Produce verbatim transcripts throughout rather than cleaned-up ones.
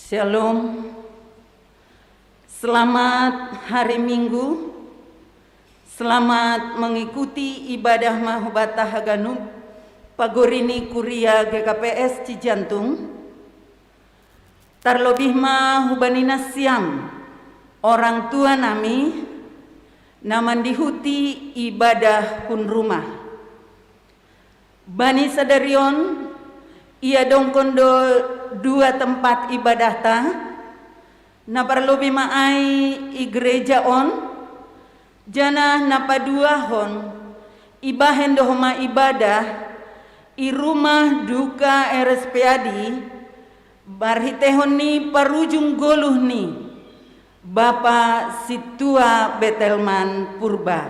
Shalom. Selamat hari Minggu. Selamat mengikuti ibadah ma hubata haganup pagorini kuria G K P S Cijantung. Tarlobih ma hubani nasiam, orang tua nami, na mandihuti ibadah hun rumah. Bani sadarion, iadongkon do dua tempat ibadahta, na parlobih ma ai i gereja on, janah na paduahon, ibahen do homa ibadah i rumah duka R S P A D, marhiteihon ni parujung goluh ni Bapa Sintua Betelman Purba.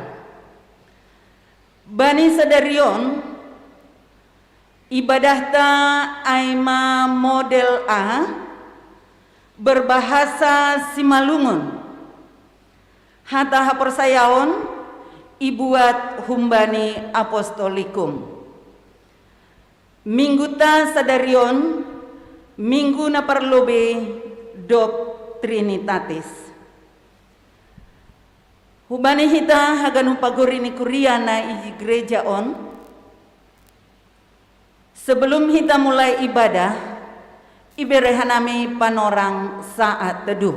Bani sadarion, ibadahta ai ma model A, berbahasa Simalungun. Hata haporsayaon ibuat humbani Apostolikum. Mingguta sadarion, minggu na parlobei dob Trinitatis. Hubani hita haganup pagorini kuria na i gereja on, sebelum hita mulai ibadah, ibere hanami panorang saat teduh.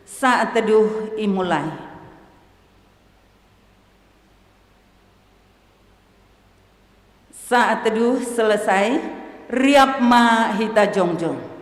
Saat teduh imulai. Saat teduh selesai, riap ma hita jongjong.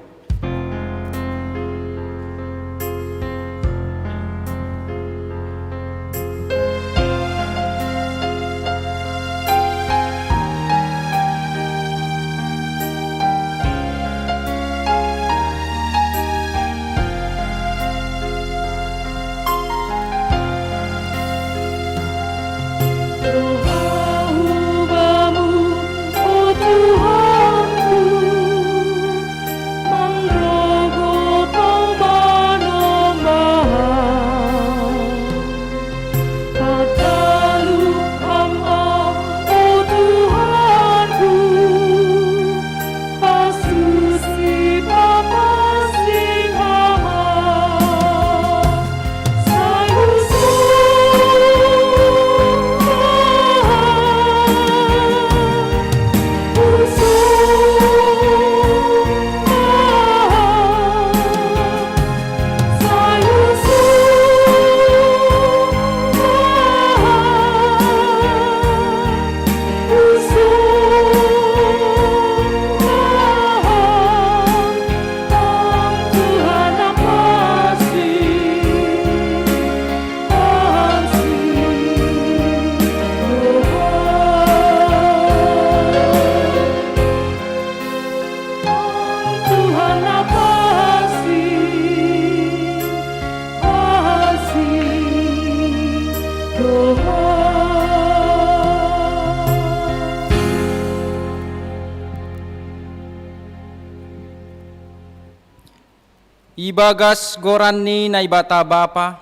Ibagas goran ni Naibata Bapa,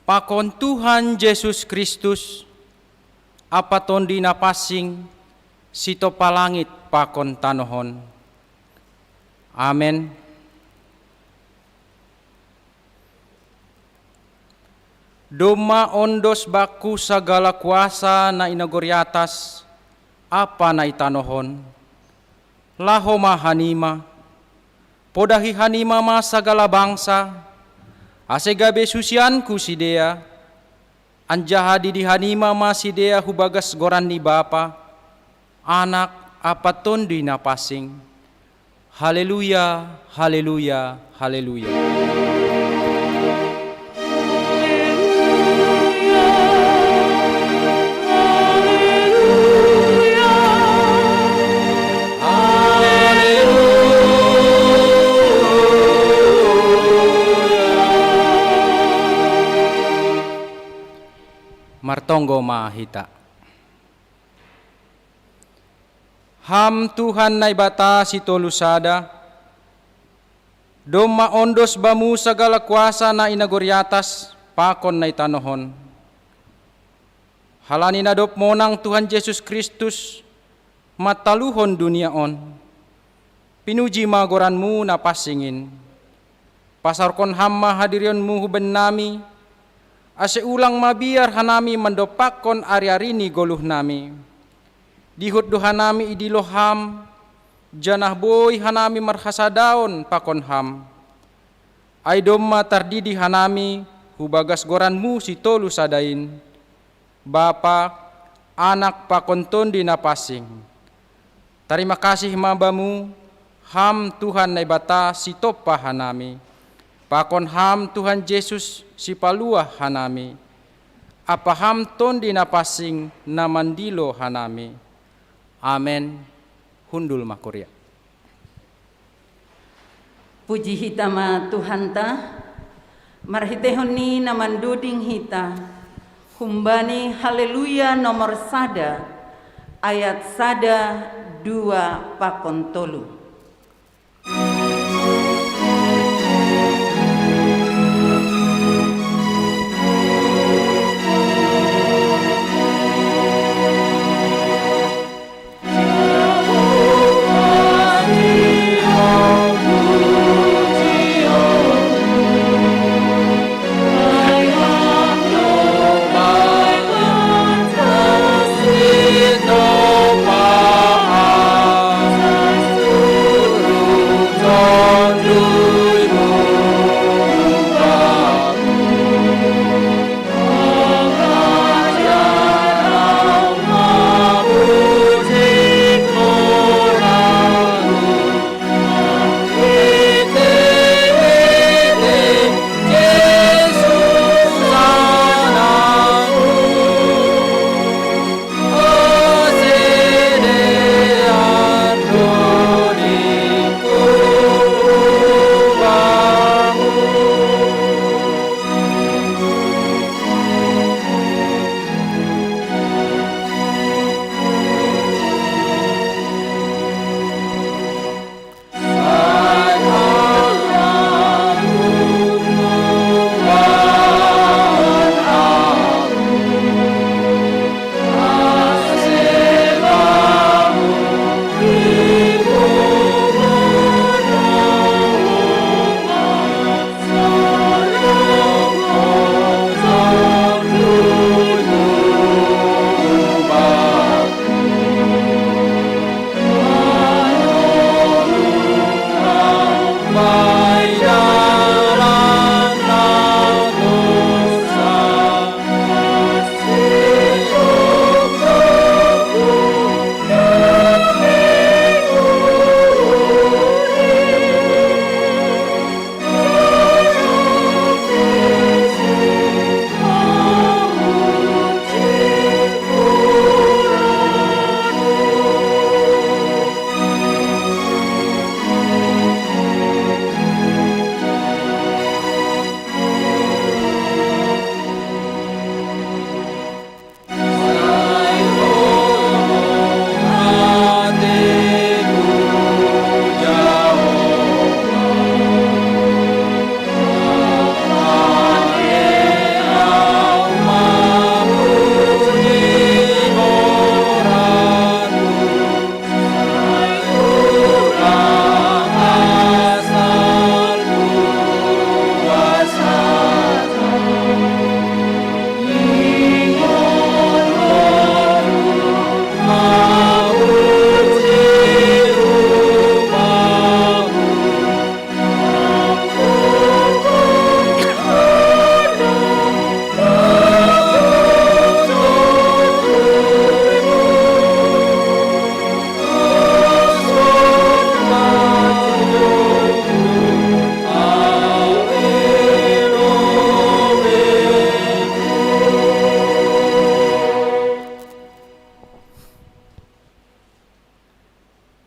pakon Tuhan Jesus Kristus, ampa Tonduy Napansing, sitompa langit pakon tanoh on. Amen. Domma ondos bakku sagala kuasa na i nagori atas ampa na i tanoh on. Laho ma hanima, podahi hanima ma sagala bangsa, ase gabe susianku sidea, anjaha didi hanima ma sidea hubagas goran ni Bapa, Anak ampa Tonduy Napansing. Haleluya, haleluya, haleluya. Martonggo ma hita. Ham Tuhan Naibata sitolu sada, domma ondos Bamu sagala kuasa na i nagori atas pakon na i tanoh on. Halani na dob monang Tuhan Jesus Kristus mantaluhon dunia on, Pinuji ma goranmu na pansing in. Pasaorhon ham ma hadirionmu hu bennami, ase ulang mabiar hanami mandompakkon ari-ari ni goluhnami. Dihut do hanami idilo ham, janah boi hanami marhasadaon pakon ham. Ai domma tardidi hanami hu bagas goranmu sitolu sada in, Bapa, Anak pakon Tonduy Napansing. Tarima kasih ma Bamu, Ham Tuhan Naibata sitompa hanami, pakon Ham Tuhan Jesus sipaluah hanami, ampa Ham Tonduy Napansing na mandilo hanami. Amen. Hundul ma kuria. Puji hita ma Tuhanta, marhiteihon ni na manduding hita, humbani Haleluya nomor sada, ayat sada, dua pakon tolu.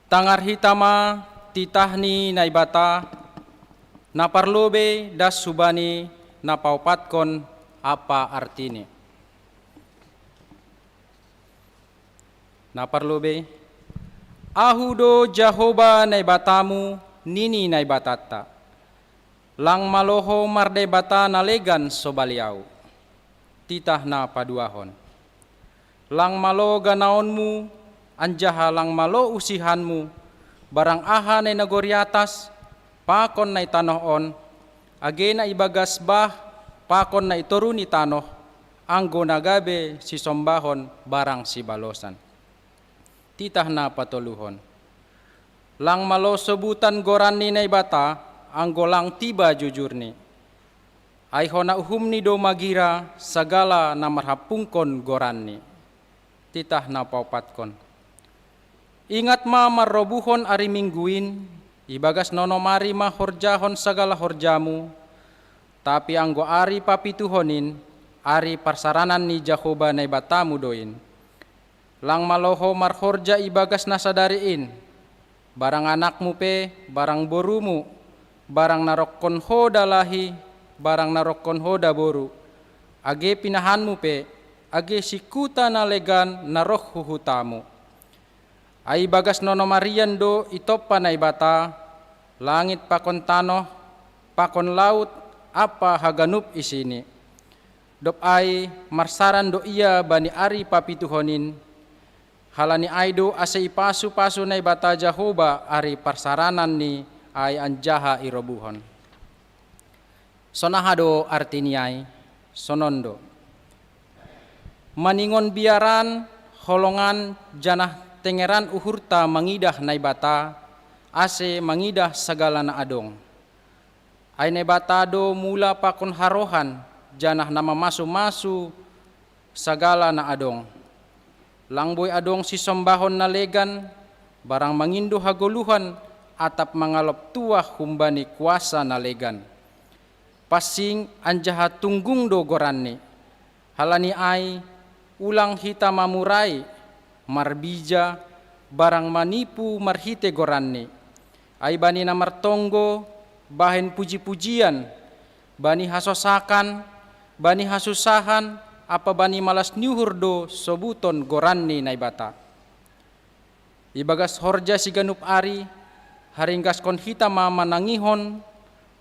Tangar hita ma titah ni Naibata, na parlobei das hubani na paompathon ampa artini. Na parlobei, Ahu do Jahowa Naibatamu, nini Naibatanta. Lang malo ho marnaibata na legan sobali ahu. Titah na paduahon. Lang malo ganaonmu, anjaha lang malo usihanmu, Barang aha na i nagori atas pakon na i tanoh on, age na i bagas bah pakon na i toru ni tanoh, anggo na gabe sisombahon barang sibalosan. Titah na patoluhon. Lang malo sobutan goran ni Naibata, anggo lang tiba jujurni. Ai hona uhumni do magira sagala na marhampungkon goranni. Titah na paopatkon. Ingat ma marrobuhon ari Minggu in, ibagas nonom ari ma horjahon sagala horjamu, tapi anggo ari papituhon in, ari parsaranan ni Jahoba Naibatamu do in. Lang malo ho marhorja ibagas na sadari in, barang anakmu pe, barang borumu, barang na rongkon ho dalahi, barang na rongkon ho daboru, age pinahanmu pe, age singkuta na legan na roh hu hutamu. Ai ibagas nonom arian do itompa Naibata langit pakon tanoh, pakon laut, ampa haganup isini. Dob ai marsaran do Ia bani ari papituhon in, halani ai do ase ipasu-pasu Naibata Jahoba ari parsaranan ni ai anjaha irobuhon. Sonaha do arti ni ai? Sonon do. Maningon biaran, holongan, janah tengeran uhurta mangidah Naibata, ase mangidah sagala na adong. Ai Naibata do mula pakon harohan, janah na mamasu-masu sagala na adong. Lang boi adong sisombahon na legan, barang mangindo hagoluhan, atap mangalop tuah humbani kuasa na legan. Pansing anjaha tunggung do goranni. Halani ai, ulang hita mamurai, marbija, barang manipu marhite goranni. Ai bani na martonggo, bahen puji-pujian, bani hasosakan, bani hasusahan, ampa bani malas ni uhur do sobuton goranni Naibata. Ibagas horja siganup ari, haringgaskon hita ma manangihon,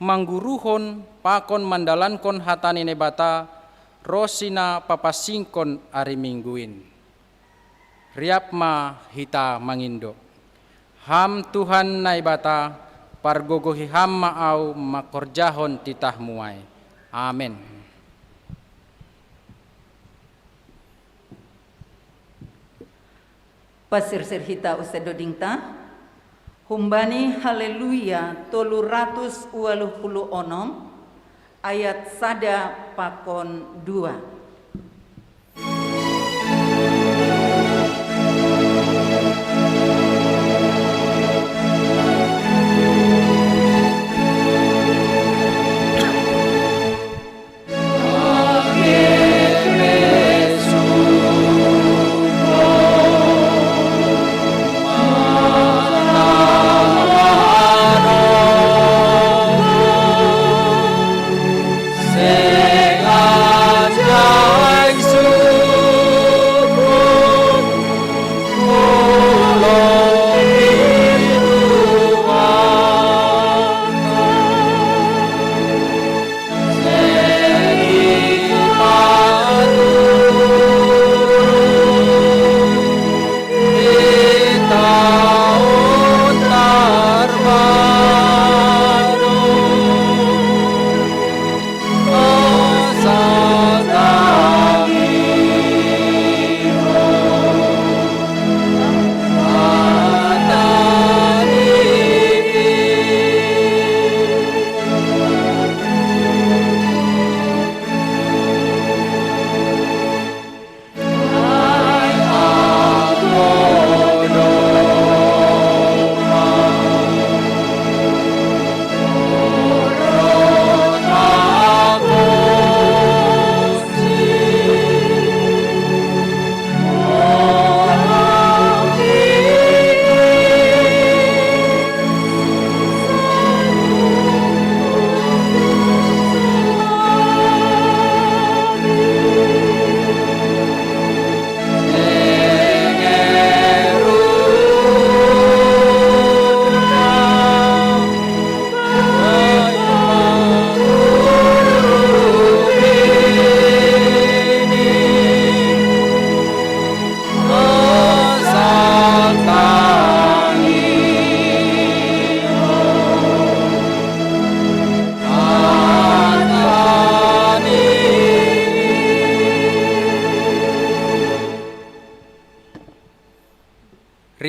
mangguruhon, pakon mandalankon hata ni Naibata, ronsi na papansingkon ari Minggu in. Riap ma hita mangindo. Ham Tuhan Naibata, pargogohi Ham ma au mangkorjahon titahMu ai. Amen. Pasirsir hita use dodingta, humbani Haleluya tolu ratus ualuh puluh onom, ayat sada pakon dua.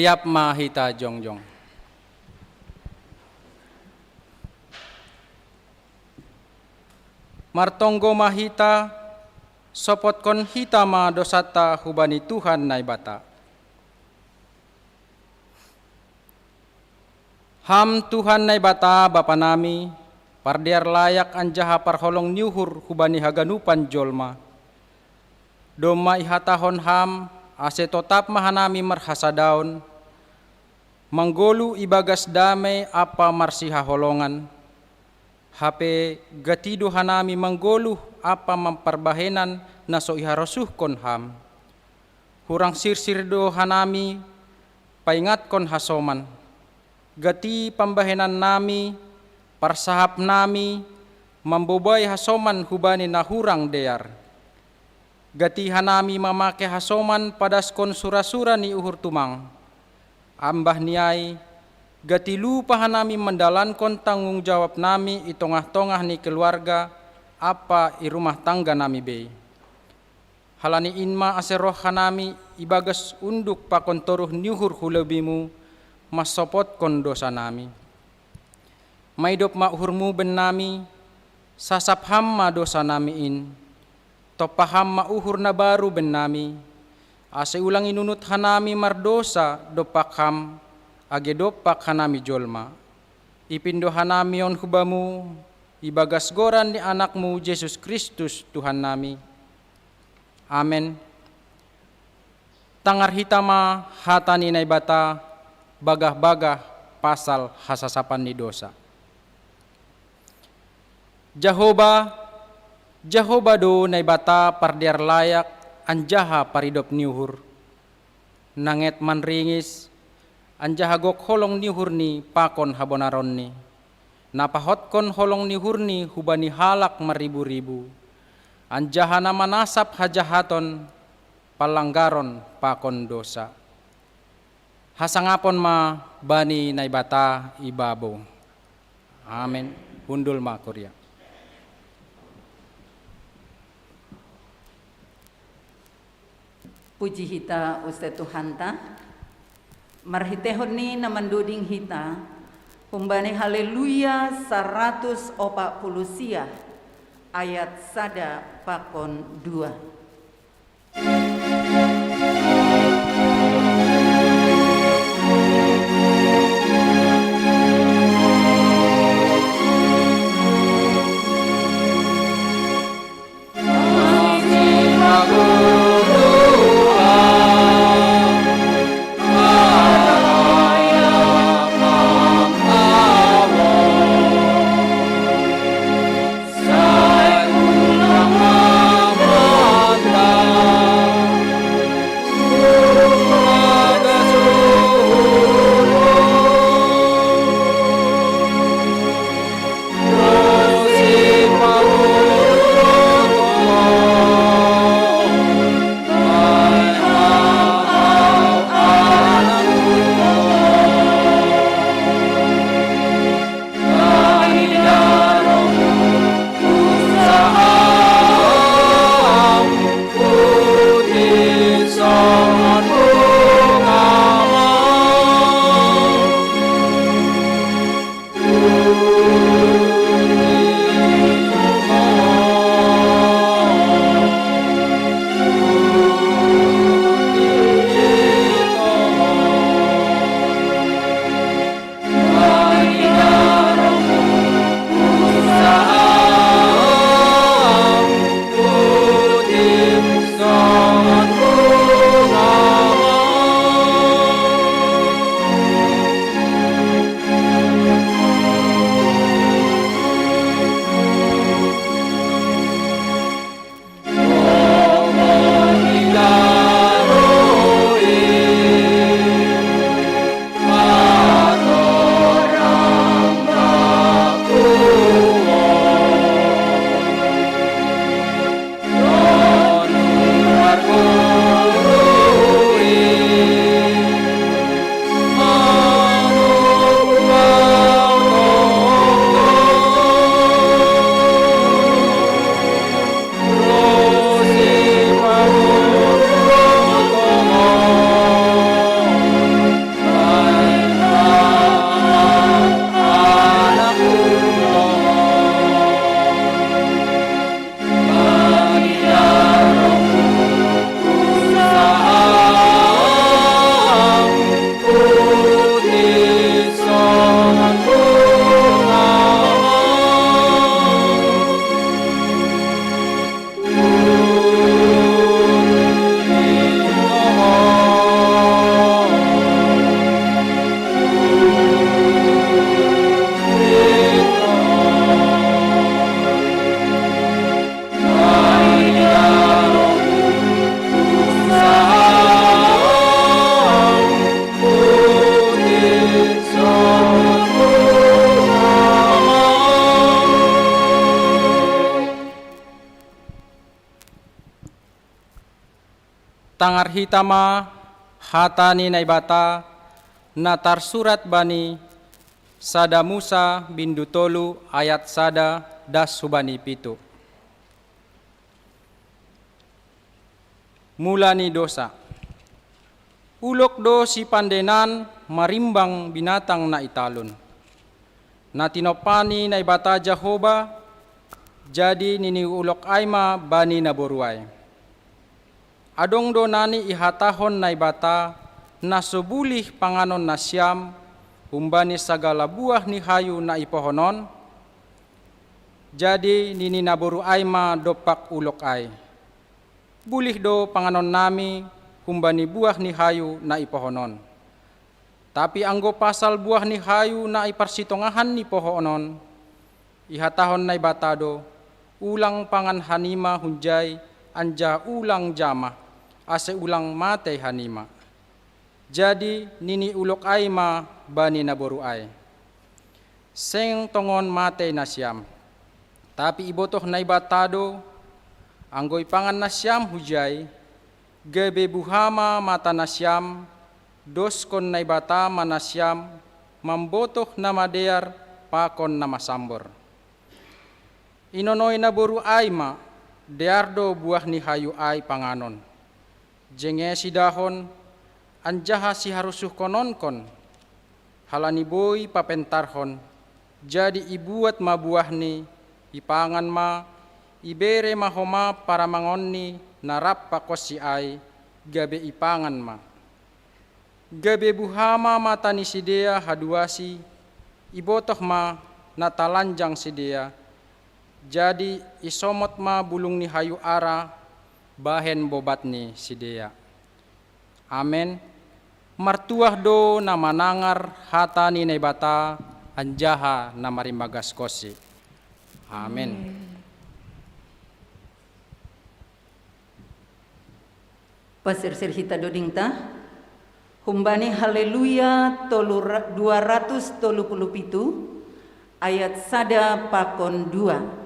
Siap ma hita jongjong. Martonggo ma hita, sopotkon hita ma dosanta hubani Tuhan Naibata. Ham Tuhan Naibata Bapa nami, pardear layak anjaha parholong ni uhur hubani haganupan jolma. Domma ihatahon Ham, ase totap ma hanami marhasadaon, manggoluh ibagas dame ampa marsihaholongan, hape gati do hanami manggoluh ampa mamparbahenan na so iharosuhkon Ham. Hurang sirsir do hanami paingatkon hasoman. Gati pambahenannami, parsahapnami, mambobai hasoman hubani na hurang dear. Gati hanami mamake hasoman padaskon sura-sura ni uhur tumang. Ambah ni ai, gati lupa hanami mandalankon tanggung jawabnami i tongah-tongah ni keluarga ampa i rumah tangganami bei. Halani in ma ase roh hanami ibagas unduk pakon toruh ni uhur hu lobiMu, mansopotkon dosanami. Maidop ma uhurMu bennami, sasap Ham ma dosanami in, tompa Ham ma uhur na baru bennami, ase ulang inunut hanami mardosa dompak Ham, age dompak hanami jolma. Ipindo hanami on hu Bamu, ibagas goran ni AnakMu Jesus Kristus Tuhannami. Amen. Tangar hita ma hata ni Naibata bagah-bagah pasal hasasapan ni dosa. Jahowa, Jahowa do Naibata pardear layak anjaha paridop ni uhur. Nanget manringis, anjaha gok holong ni uhurNi pakon habonaronni. Na pahotkon holong ni uhurNi hubani halak marribu-ribu, anjaha na manasap hajahaton, panlanggaron pakon dosa. Hasangapon ma bani Naibata i babou. Amen. Hundul ma kuria. Puji hita use Tuhanta. Marhiteihon ni na mandoding hita, humbani Haleluya saratus opat puluh sia, ayat sada pakon dua. Tangar hita ma hata ni Naibata na tarsurat bani sada Musa bindu tolu ayat sada das hubani pitu. Mula ni dosa. Ulok do sipandenan marimbang binatang na i talun. Na tinompa ni Naibata Jahowa, jadi nini ulok ai ma bani naboru ai. Adong do nani ihatahon Naibata na so bulih panganon nasiam humbani sagala buah ni hayu na ipohon on? Jadi nini naboru ai ma dompak ulok ai: Bulih do panganon nami humbani buah ni hayu na ipohon on. Tapi anggo pasal buah ni hayu na i parsitongahan ni pohon on, ihatahon Naibata do: Ulang pangan hanima hunjai, anjaha ulang jamah, ase ulang matei hanima. Jadi nini ulok ai ma bani naboru ai: Seng tongon matei nasiam. Tapi ibotoh Naibata do, anggo ipangan nasiam hujai, gabe buha ma mata nasiam, doskon Naibata ma nasiam, mambotoh na madear pakon na masambor. Inonoi naboru ai ma, dear do buah ni hayu ai panganon. Jenge sidahon, anjaha siharusuhkononkon, halani boi papentarhon, jadi ibuat ma buahni, ipangan ma, ibere ma homa paramangonni na rap pakonsi ai, gabe ipangan ma. Gabe buha ma mata ni sidea haduasi, ibotoh ma na talanjang sidea, jadi isomot ma bulung ni hayu ara bahen bobat ni sidea. Amen. Martuah do na manangar hata ni Naibata anjaha na marimbagaskonsi. Amen. Pasersir hita dodingta. Humbani Haleluya tolu ra-, dua ratus tolu puluh pitu, ayat sada pakon dua.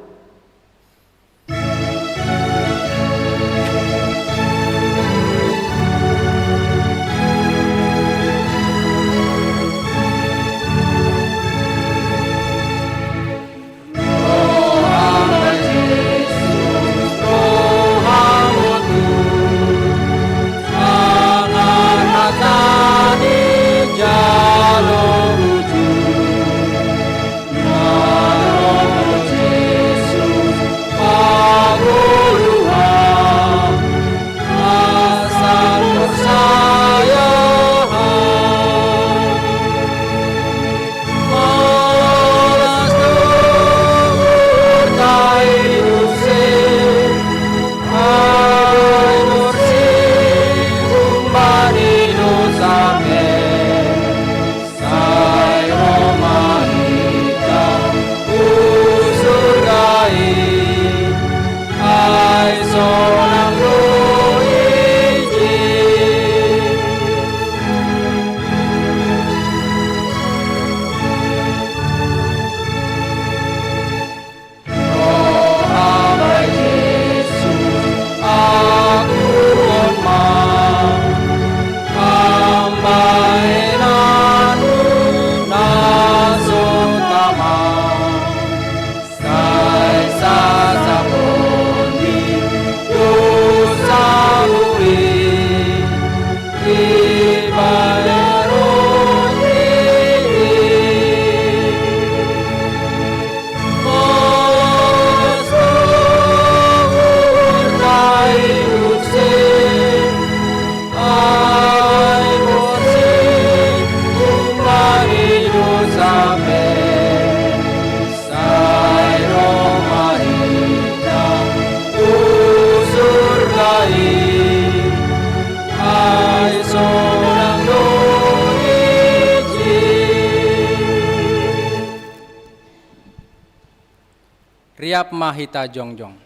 Riap ma hita jongjong.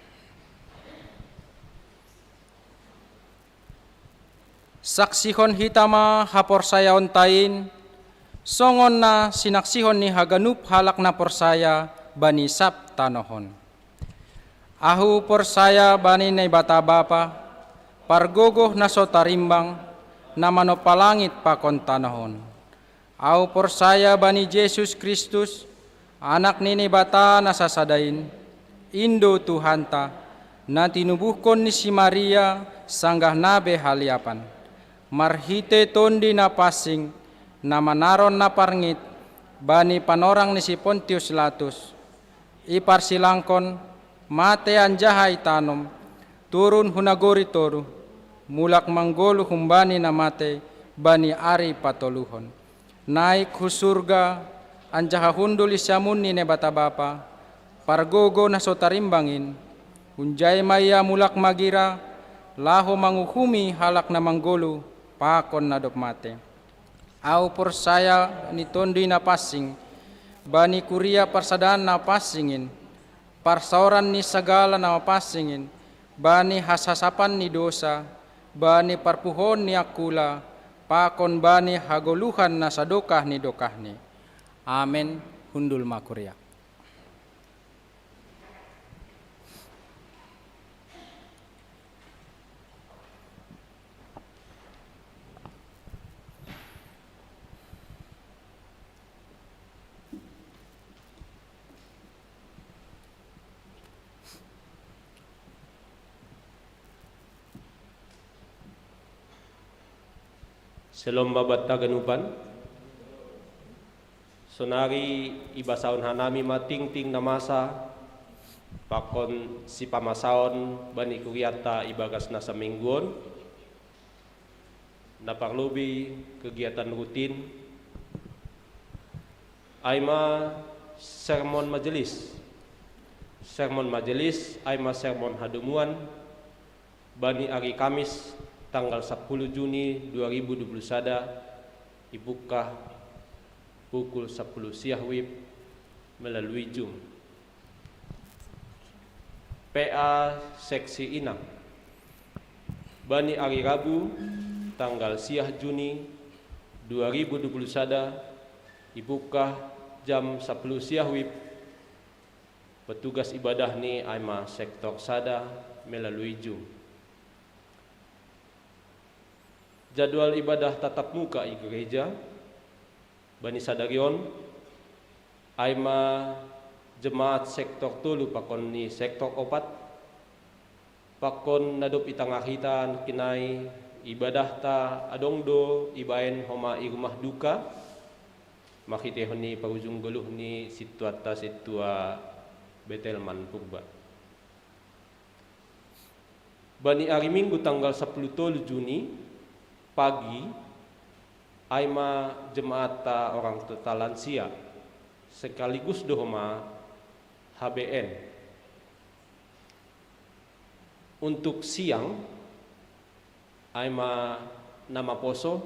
Saksihon hita ma haporsayaonta in, songon na sinaksihon ni haganup halak na porsaya bani sab tanoh on. Ahu porsaya bani Naibata Bapa, Pargogoh na so tarimbang, na manompa langit pakon tanoh on. Ahu porsaya bani Jesus Kristus, Anak ni Naibata na sasada in, in do Tuhanta, na tinubuhkon ni si Maria sanggah na be haliapan, marhitei Tonduy Napansing, na manaron na parngit bani panorang ni si Pontius Latus. Iparsilangkon, matei anjaha itanom, turun hu nagori toruh, mulak manggoluh humbani na matei bani ari patoluhon. Naik hu surga, anjaha hundul i siamun ni Naibata Bapa, pargogoh na so tarimbang in. Hunjai ma Ia mulak magira, laho manguhumi halak na manggoluh pakon na dob matei. Ahu porsaya bani Tonduy Napansing, bani kuria parsadaan na pansing in, parsaoran ni sagala na mapansing in, bani hasasapan ni dousa, bani parpuhoon ni angkula, pakon bani hagoluhan na sadokah ni dokahni. Amen. Hundul ma kuria. Selom ma banta haganupan. Sonari ibasahon hanami ma tingting na masa pakon sipamasaon bani kurianta ibagas na saminggu on, na parlobei kegiatan rutin, ai ma sermon majelis. Sermon majelis ai ma sermon hadomuan, bani ari Kamis tanggal sapuluh Juni dua ribu dua puluh sada, ibungkah pukul sapuluh siah wib melalui Zoom. P A seksi Inang. Bani ari Rabu tanggal siah Juni dua ribu dua puluh sada, ibungkah jam sapuluh siah wib. Petugas ibadahni ai ma sektor sada melalui Zoom. Jadwal ibadah tatap muka i gereja bani sadari on ai ma jemaat sektor tolu pakon ni sektor opat. Pakon na dob itangah hita nangkin ai, ibadahta adong do ibaen homa i rumah duka, marhiteihon ni parujung goluh ni sintuanta sintua Betelman Purba. Bani ari Minggu tanggal sapuluh tolu Juni, pagi, ai ma jemaatta orang tua lansia, sekaligus do homa H B N. Untuk siang, ai ma na maposo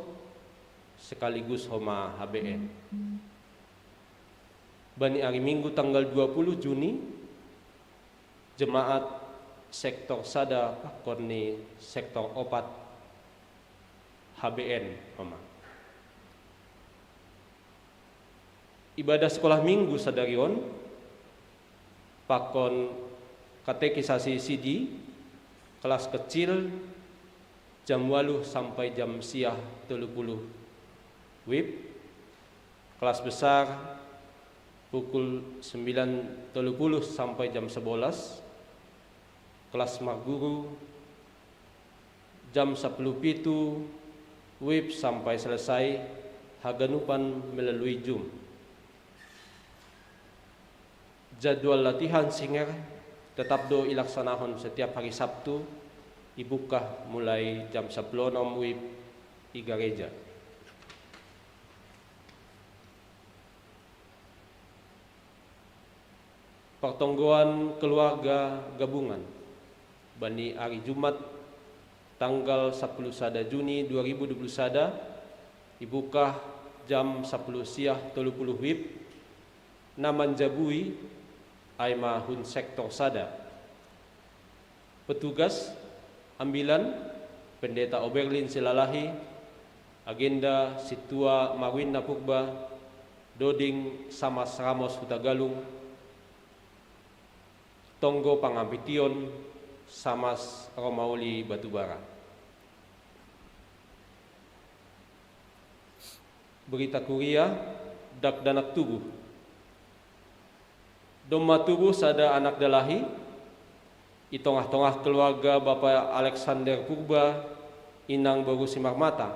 sekaligus homa H B N. Bani ari Minggu tanggal dua puluh Juni, jemaat sektor sada pakon ni sektor opat H B N homa. Ibadah sekolah Minggu sadari on pakon katekisasi sidi, kelas kecil jam waluh sampai jam siah tolu puluh wib, kelas besar pukul sembilan tolu puluh sampai jam sebelas, kelas marguru jam sapuluh pitu wib sampai selesai, haganupan melalui Zoom. Jadwal latihan singer tetap do ilaksanahon setiap hari Sabtu, ibungkah mulai jam sapuluh onom wib i gareja. Partonggoan keluarga gabungan bani ari Jumat tanggal sapuluh sada Juni dua ribu dua puluh sada, ibungkah jam sapuluh siah tolu puluh wib, na manjabui ai ma hun sektor sada. Petugas, ambilan, Pendeta Oberlin Silalahi, agenda sintua Marwin Napurba, doding Samas Ramos Hutagalung, tonggo pangambition Samas Romauli Batubara. Berita Kuria, dakdanak tubuh. Domma tubuh sada anak dalahi, i tongah-tongah keluarga Bapa Alexander Purba, inang boru Simarmata,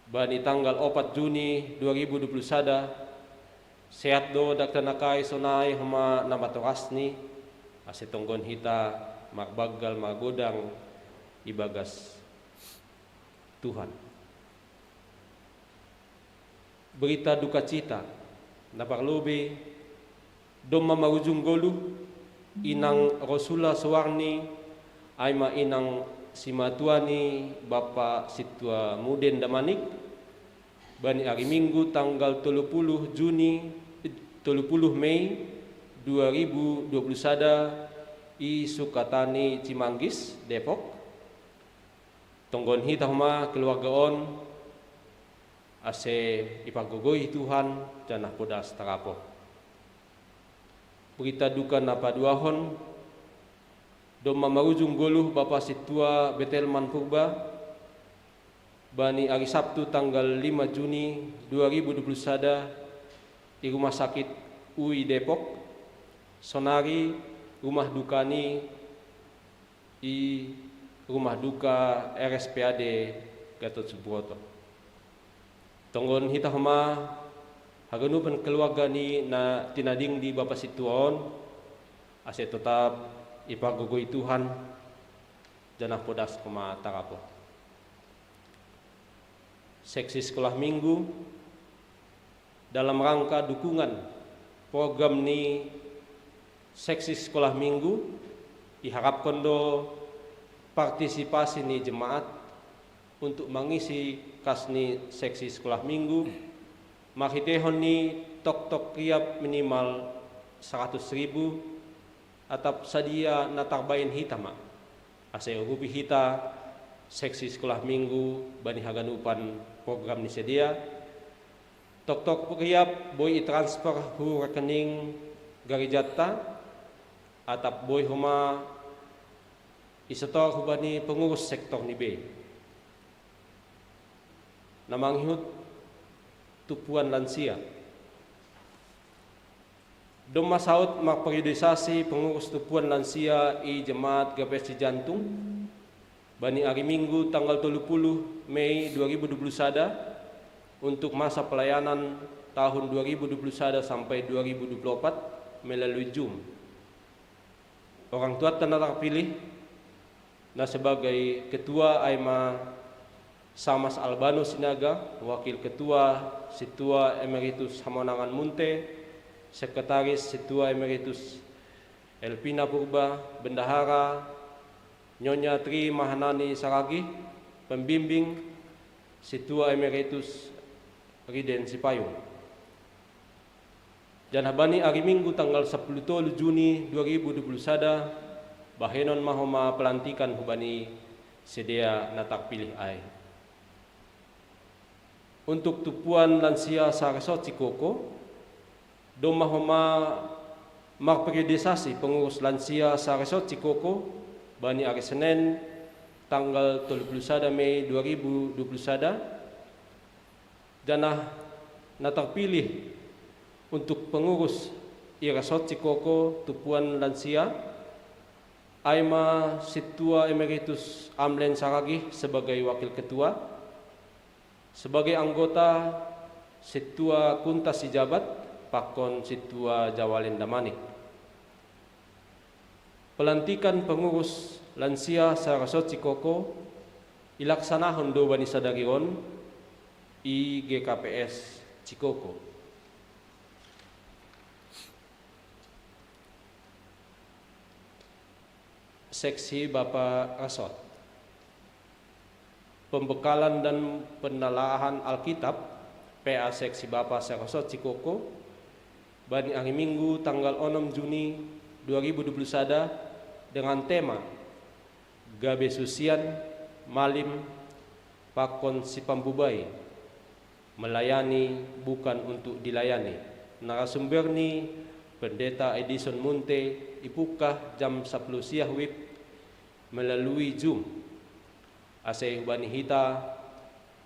bani tanggal opat Juni dua ribu dua puluh sada, sehat do dakdanak ai sonai homa na matorasni, ase tonggon hita marbanggal margodang ibagas Tuhan. Berita dukacita, na parlobei, domma marujung goluh, inang Rosula Sowarni, ai ma inang simatuani Bapa Sintua Muden Damanik, bani ari Minggu tanggal tolu puluh Juni, tolu puluh Mei dua ribu dua puluh sada, i Sukatani Cimanggis, Depok. Tonggon hita homa keluarga on, ase ipargogoi Tuhan janah podas tarapoh. Berita duka na paduahon, domma marujung goluh Bapa Sintua Betelman Purba, bani ari Sabtu tanggal lima Juni dua ribu dua puluh sada, i Rumah Sakit U I Depok, sonari rumah dukani i rumah duka R S P A D Gatot Subroto. Tonggon hita homa haganupan keluarga ni na tinading di Bapa Sintua on, ase totap ipargogoi Tuhan, janah podas homa tarapoh. Seksi Sekolah Minggu, dalam rangka dukungan program ni Seksi Sekolah Minggu, iharapkon do partisipasi ni jemaat untuk mangisi kas ni Seksi Sekolah Minggu, marhiteihon ni toktok riap minimal saratus ribu, atap sadia na tarbaen hita ma, ase urupi hita Seksi Sekolah Minggu bani haganupan program ni sidea. Toktok riap boi itransfer hu rekening garejanta, atap boi homa isetor hubani pengurus sektor ni bei. Na mangihut tumpuan lansia. Domma saut marperiodisasi pengurus tumpuan lansia i Jemaat G P S Cijantung, bani ari Minggu tanggal tolu puluh Mei dua ribu dua puluh sada, untuk masa pelayanan tahun dua ribu dua puluh sada sampai dua ribu dua puluh opat melalui Zoom. Orang tuanta na tarpilih, na sebagai ketua ai ma Samas Albano Sinaga, wakil ketua Sintua Emeritus Hamonangan Munte, sekretaris Sintua Emeritus Elvina Purba, bendahara Nyonya Tri Mahanani Saragih, pembimbing Sintua Emeritus Riden Sipayung. Janah bani ari Minggu tanggal sapuluh tolu Juni dua ribu dua puluh sada, bahenon ma homa pelantikan hubani sidea na tarpilih ai. Untuk tumpuan lansia saresort Cikoko, domma homa marperiodisasi pengurus lansia saresort Cikoko bani ari Senen tanggal tolu puluh sada Mei dua ribu dua puluh sada, janah na tarpilih untuk pengurus i resort Cikoko tumpuan lansia, ai ma Sintua Emeritus Amlen Saragih sebagai wakil ketua, sebagai anggota Sintua Kuntas Sijabat pakon Sintua Jawalen Damanik. Pelantikan pengurus lansia saresort Cikoko ilaksanahon do bani sadari on i G K P S Cikoko. Seksi Bapa Resort. Pembekalan dan penelaahan Alkitab, P A Seksi Bapa saresort Cikoko, bani ari Minggu tanggal onom Juni dua ribu dua puluh sada, dengan tema Gabe Susian, Malim, pakon Sipambubai. Melayani bukan untuk dilayani. Narasumber ni Pendeta Edison Munte, ipungkah jam sapuluh siah WIB melalui Zoom. Ase hubani hita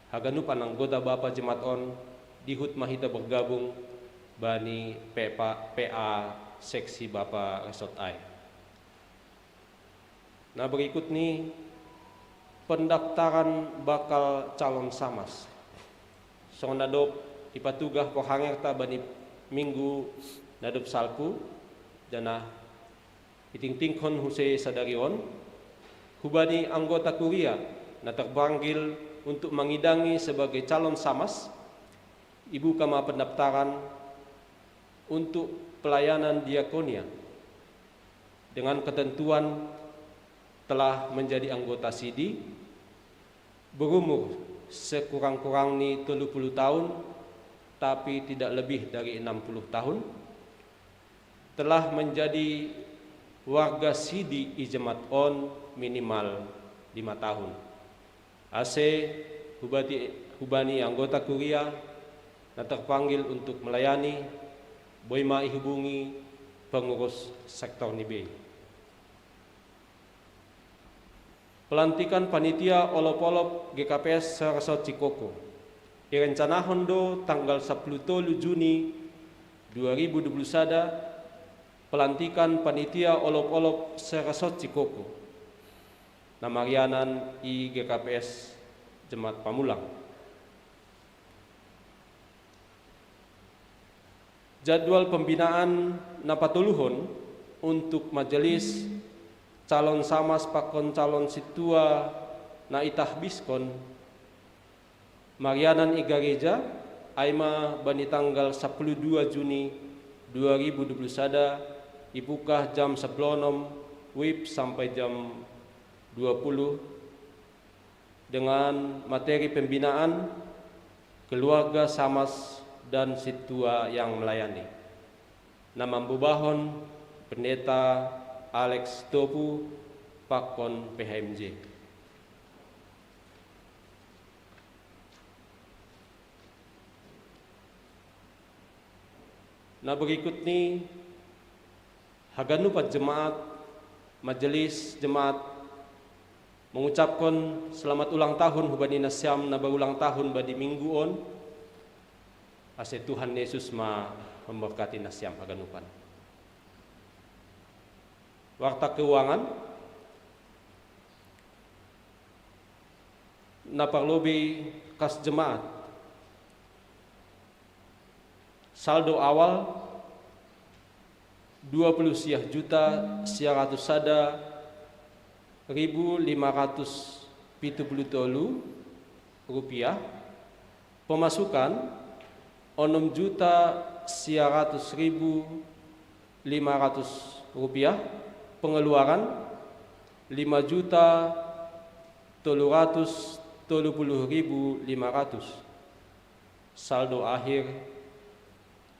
haganupan anggota Bapa Jemaat on, Dihut ma hita bergabung bani P P A, P A seksi Bapa Resort ai. Nah, berikut ni pendaftaran bakal calon samas. Songon na dob ipatugah rohangerta bani minggu na dob salpu, janah itingtingkon muse sadari on, hubani anggota kuria na terpanggil untuk mangidangi sebagai calon samas, ibuka ma pendaftaran untuk pelayanan diakonia dengan ketentuan telah menjadi anggota sidi, berumur sekurang-kurang ni tolu puluh tahun, tapi tidak lebih dari enam puluh tahun, telah menjadi warga sidi i jemaat on minimal lima tahun. Ase hubati, hubani anggota kuria na terpanggil untuk melayani, boi ma ihubungi pengurus sektor ni B. Pelantikan panitia olop-olop G K P S se-Resort Cikoko. Irencanahon do tanggal sapuluh tolu Juni dua ribu dua puluh sada, pelantikan panitia olop-olop se-Resort Cikoko, na marianan i G K P S Jemaat Pamulang. Jadwal pembinaan na patoluhon untuk majelis, calon samas pakon calon sintua na itahbiskon marianan i gareja, ai ma bani tanggal sapuluh dua Juni dua ribu dua puluh sada, ipukah jam sapuluh onom W I B sampai jam dua puluh, dengan materi pembinaan keluarga samas dan sintua yang melayani, na mambobahon Pendeta Alex Topu pakon P H M J. Nah, berikut ni haganupan jemaat, majelis jemaat, mengucapkan selamat ulang tahun hubani nasiam na berulang tahun badi minggu on. Ase Tuhan Yesus ma memberkati nasiam haganupan. Warta keuangan na parlobei kas jemaat. Saldo awal dua puluh siah juta sia ratus sada ribu lima ratus pitu puluh tolu rupiah. Pemasukan onom juta sia ratus ribu lima ratus rupiah. Pengeluaran lima juta tolu ratus tolu puluh ribu lima ratus. Saldo akhir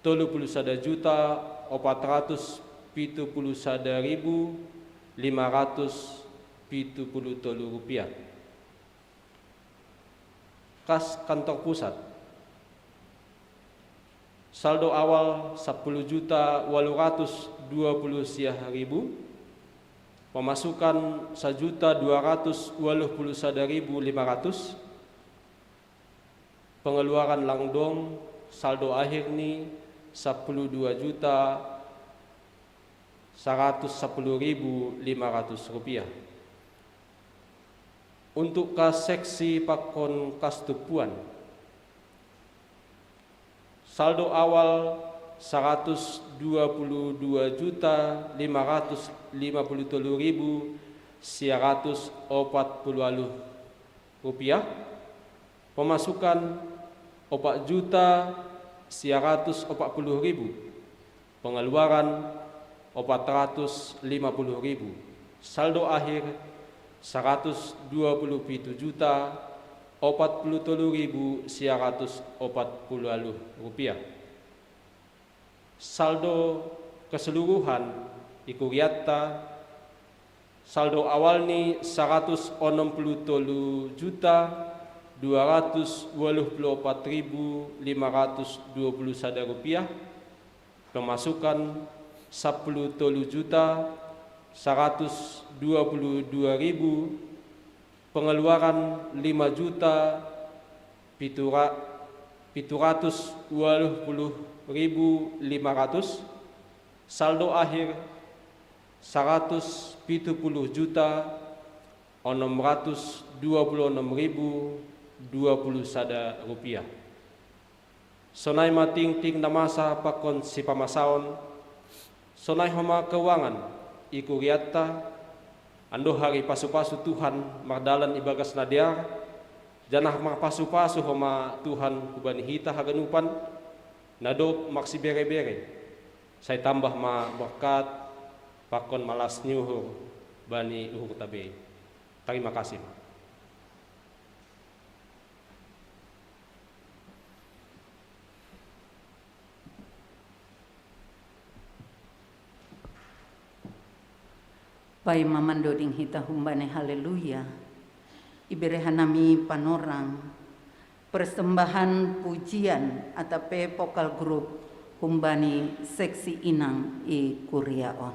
tolu puluh sada juta opat ratus pitu puluh sada ribu lima ratus pitu puluh tolu rupiah. Kas kantor pusat. Saldo awal sapuluh juta walu ratus dua puluh siah ribu. Pemasukan sajuta dua ratus walu puluh sada ribu lima ratus. Pengeluaran langdong, saldo akhir ni sapuluh dua juta saratus sapuluh ribu lima ratus rupiah. Untuk kas seksi pakon kas tumpuan, saldo awal saratus dua puluh dua juta lima ratus lima puluh tolu ribu sia ratus opat puluh walu rupiah. Pemasukan opat juta sia ratus opat puluh ribu. Pengeluaran opat ratus lima puluh ribu. Saldo akhir saratus dua puluh pitu juta opat puluh tolu ribu sia ratus opat puluh walu rupiah. Saldo keseluruhan i kuriatta, saldo awal ni saratus onom puluh tolu juta dua ratus walu puluh opat ribu lima ratus dua puluh sada rupiah. Pemasukan sapuluh tolu juta saratus dua puluh dua ribu. Pengeluaran lima juta pitu ra-, pitu ratus waluh puluh ribu lima ratus, saldo akhir saratus pitu puluh juta onom ratus dua puluh onom ribu dua puluh sada rupiah. Sonai ma tingting na masa pakon sipamasaon, sonai homa keuangan i kuriatta, andohar ipasupasu Tuhan mardalan ibagas na dear, janah marpasupasu homa Tuhan hubani hita haganupan, na dob marsibere-bere, sai tambah ma berkat pakon malas ni uhur bani uhurta bei. Tarima kasih. Paima mandoding hita humbani haleluya, ibere hanami panorang persembahan pujian atape vokal grup humbani seksi inang i kuria on.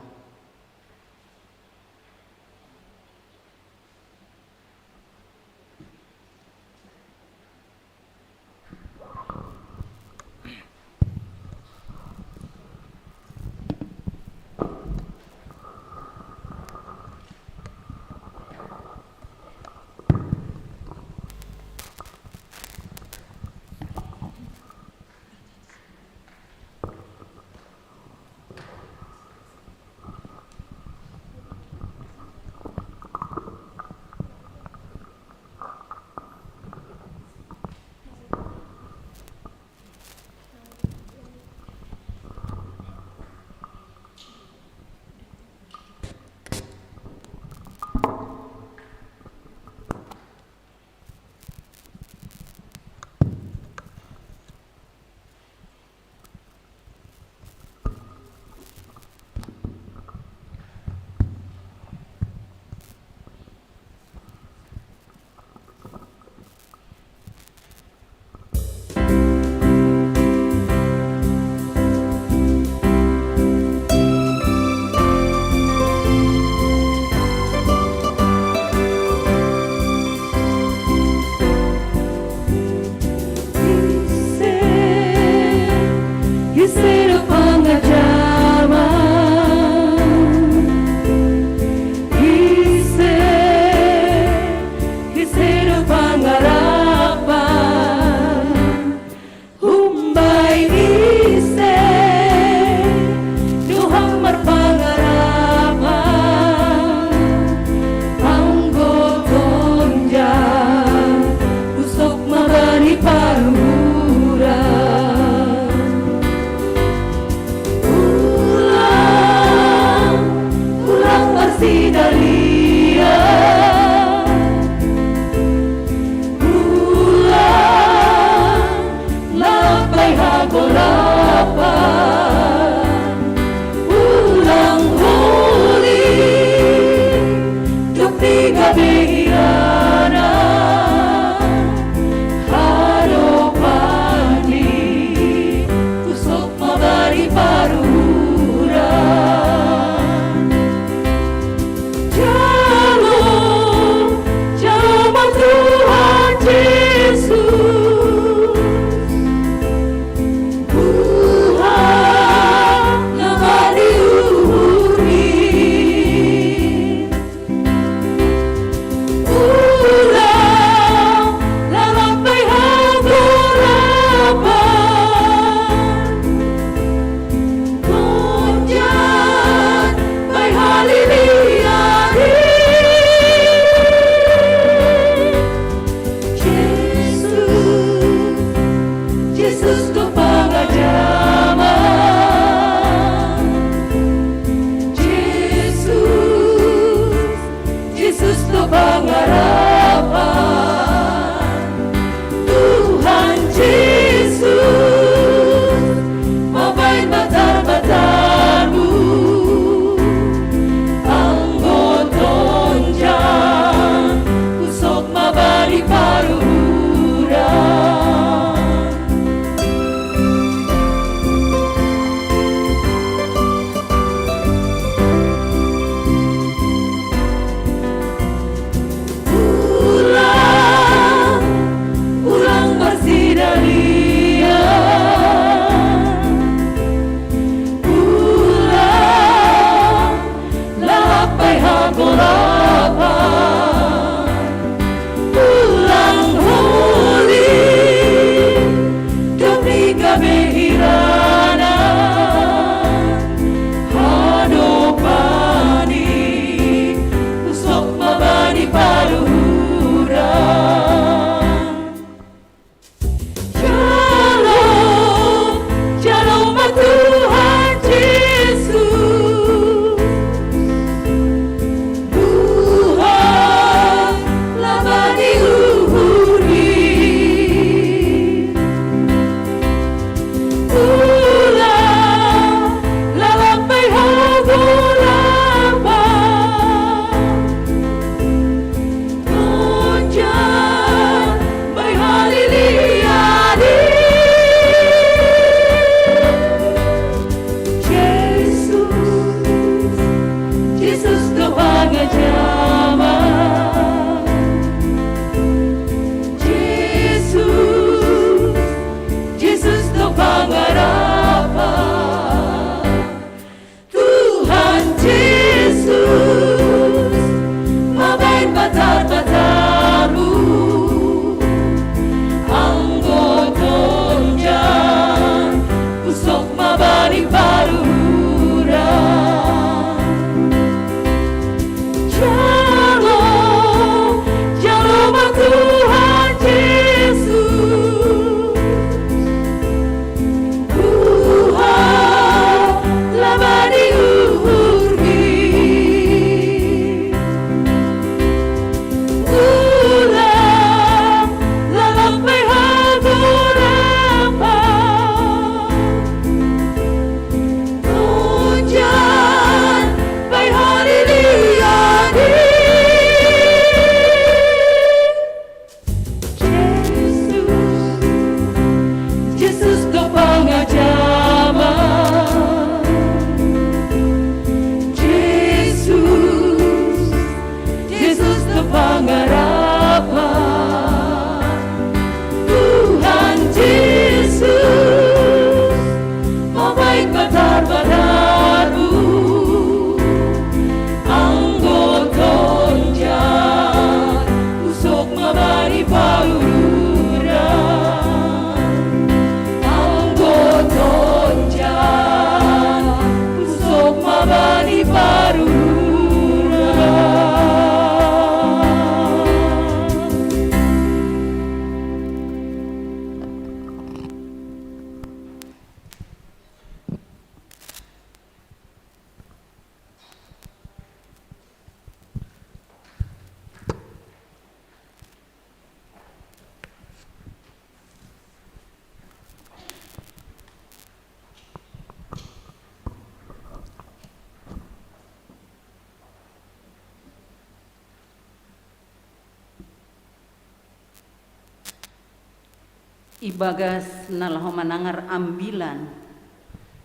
Ibagas na laho manangar ambilan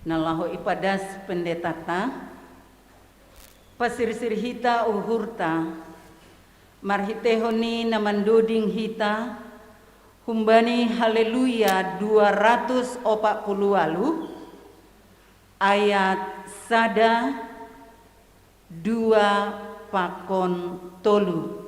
na laho ipadas pendetata, pasirsir hita uhurta, marhiteihon ni na mandoding hita humbani Haleluya dua ratus opat puluh walu, ayat sada, dua, pakon tolu.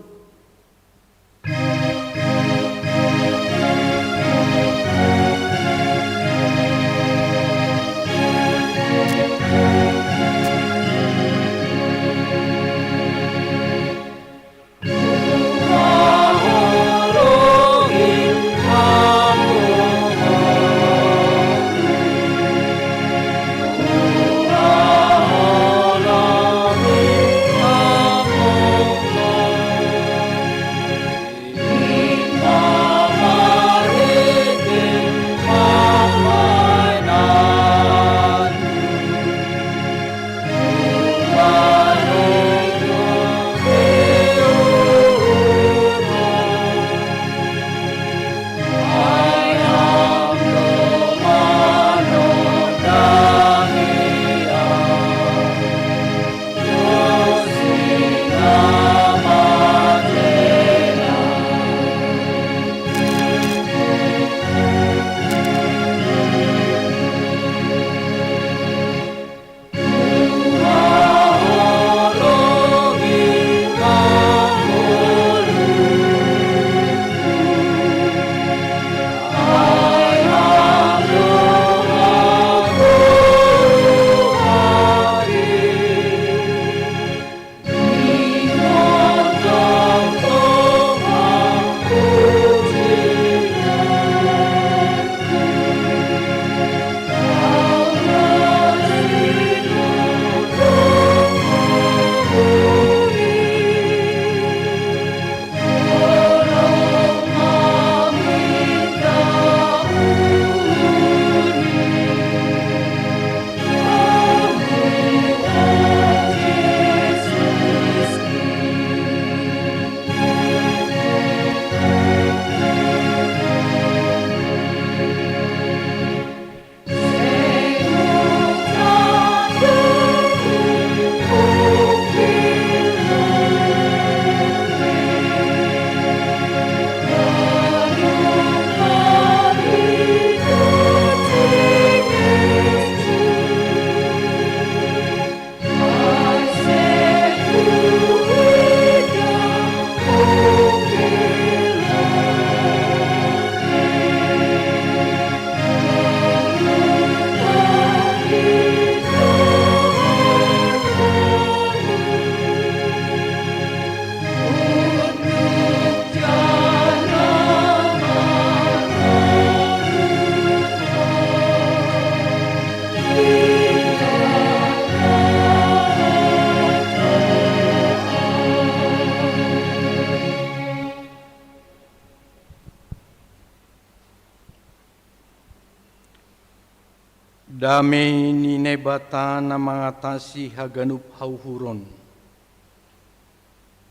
Dame ni Naibata na mangatasi haganup hauhuron,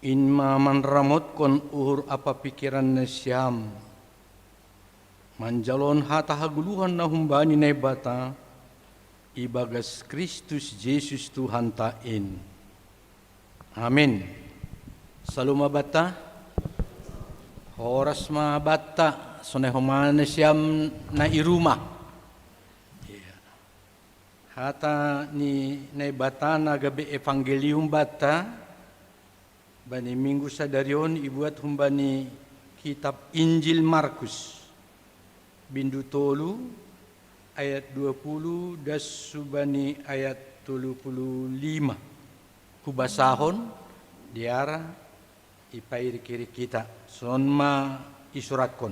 in ma manramotkon uhur ampa pingkiran nasiam, manjaloon hata hagoluhan na humbani Naibata ibagas Kristus Jesus Tuhanta in. Amin. Salu ma banta. Horas ma banta, sonai homa nasiam na i rumah. Iya. Hata ni Naibata na gabe evangelium banta bani minggu sadari on ibuat humbani kitab Injil Markus, bindu tolu, ayat dua puluh das hubani ayat tolu puluh lima. Hubasahon, diara ipairik-irik hita. Songon ma isuratkon.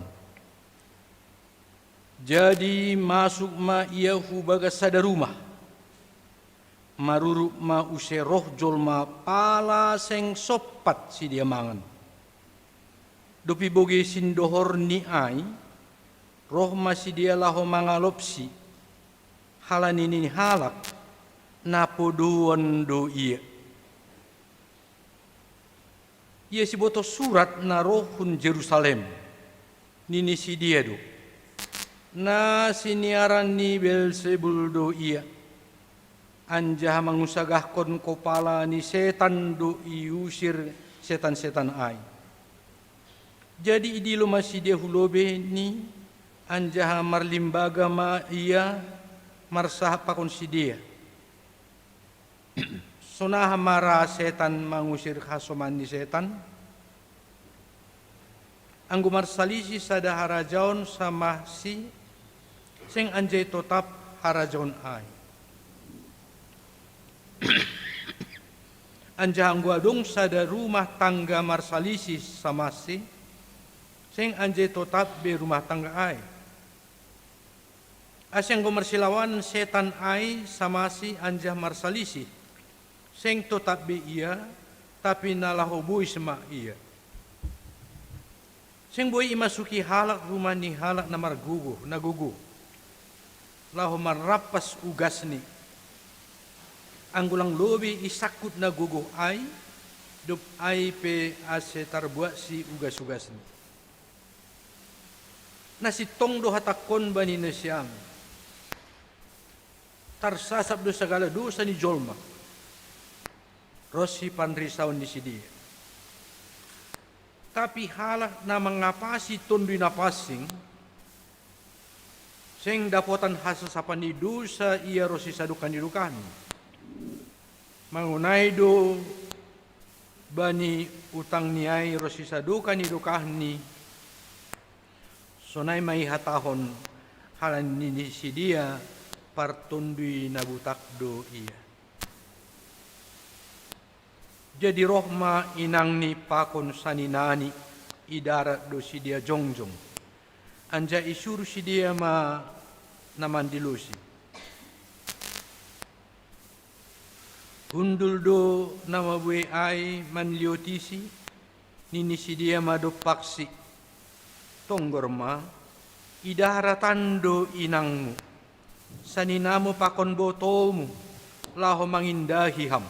Jadi masuk ma ia hu bagas sada rumah. Marurup ma use roh jolma pala seng sompat sidea mangan. Dob ibogei sindohorni ai, roh ma sidea laho mangalopsi, halani nini halak, na podoan do ia. Ia sibotoh surat na roh hun Jerusalem, nini sidea do: Na siniaran ni Beelzebul do ia, anjaha mangusagahkon kopala ni setan do iusir setan-setan ai. Jadi idilo ma sidea hu lobei ni, anjaha marlimbaga ma ia marsahap pakon sidea. Sonaha ma ra setan mangusir hasoman ni setan? Anggo marsalisi sada harajaon samasi, seng anjai totap harajaon ai. Anjaha anggo adong sada rumah tangga marsalisi samasi, seng anjai totap be rumah tangga ai. Ase anggo marsilawanan setan ai samasi anjaha marsalisi, seng totap be ia, tapi na laho bois ma ia. Seng boi imasuki halak rumah ni halak na margogoh, na gogoh, laho marrampas ugasni. Anggo lang lobei isangkut na gogoh ai, dob ai pe ase tarbuatsi ugas-ugasni. Na sintong do hatangkon bani nasiam: Tarsasap do sagala dosa ni jolma ronsi panrisaon ni sidea. Tapi halak na mangapasi Tonduy Napansing, seng dapotan hasasapan ni dosa ia ronsi sadokah ni dokahni. Mangonai do bani utangni ai ronsi sadokah ni dokahni, sonai ma ihatahon halani ni sidea partonduy na butak do ia. Jadi roh ma inangni pakon saninani, i darat do sidea jongjong, anjaha isuru sidea ma na mandilosi. Hundul do na mabuei ai manliotisi, nini sidea ma dompaksi: Tonggor ma, i darat an do inangmu, saninamu pakon botomu, laho mangindahi ham.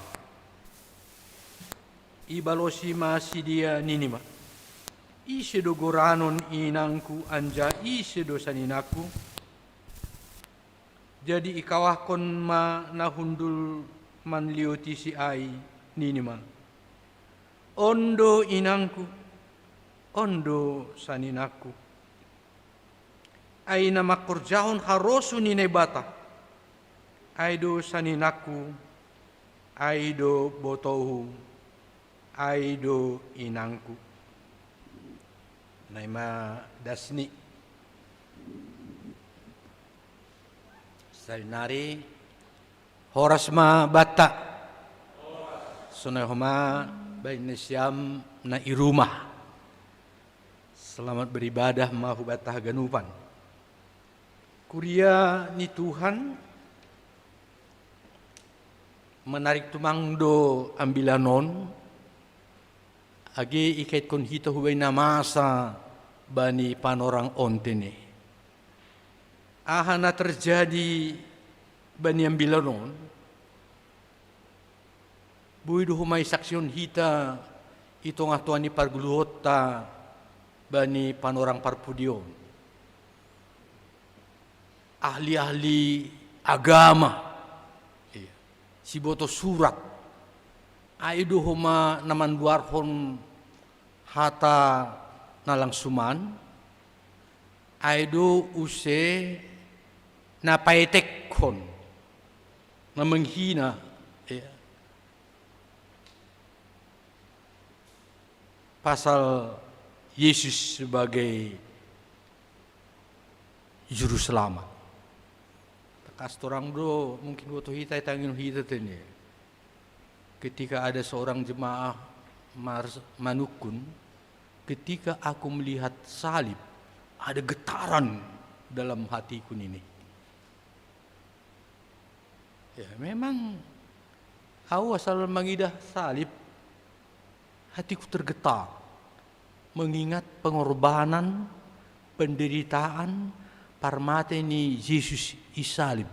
Ibalosi ma sidea nini ma: Ise do goranon inangku anjaha ise do saninangku? Jadi ikawahkon ma na hundul manliotisi ai, nini ma: On do inangku, on do saninangku. Ai na mangkorjahon harosuh ni Naibata, ai do saninangku, ai do botohu, ai do inangku. Nai ma dasni. Sarinari horas ma banta. Sonai homa bani nasiam na i rumah. Selamat beribadah ma hubanta haganupan. Kuria ni Tuhan, menarik tumang do ambilan on, age ikaitkon hita hubaen na masa bani panorang on tene. Aha na terjadi bani ambilan on, boi do homa isaksihon hita i tongah-tongah ni parguluhonta bani panorang parpudi on. Ahli-ahli agama, iya, siboto surat, ai do homa na manduarhon hata na langsuman, ai do use na paetekhon, na menghina, iya, pasal Yesus sebagai Juru Selamat. Takkas torang do, mungkin boto hita, tangion hita tene. Ketika ada seorang jemaah mar-, manungkun, "Ketika aku melihat salib, ada getaran dalam hatiku," nini. Ya, memang au asal mangidah salib, hatiku tergetar mengingat pengorbanan, penderitaan, parmate ni Jesus i salib.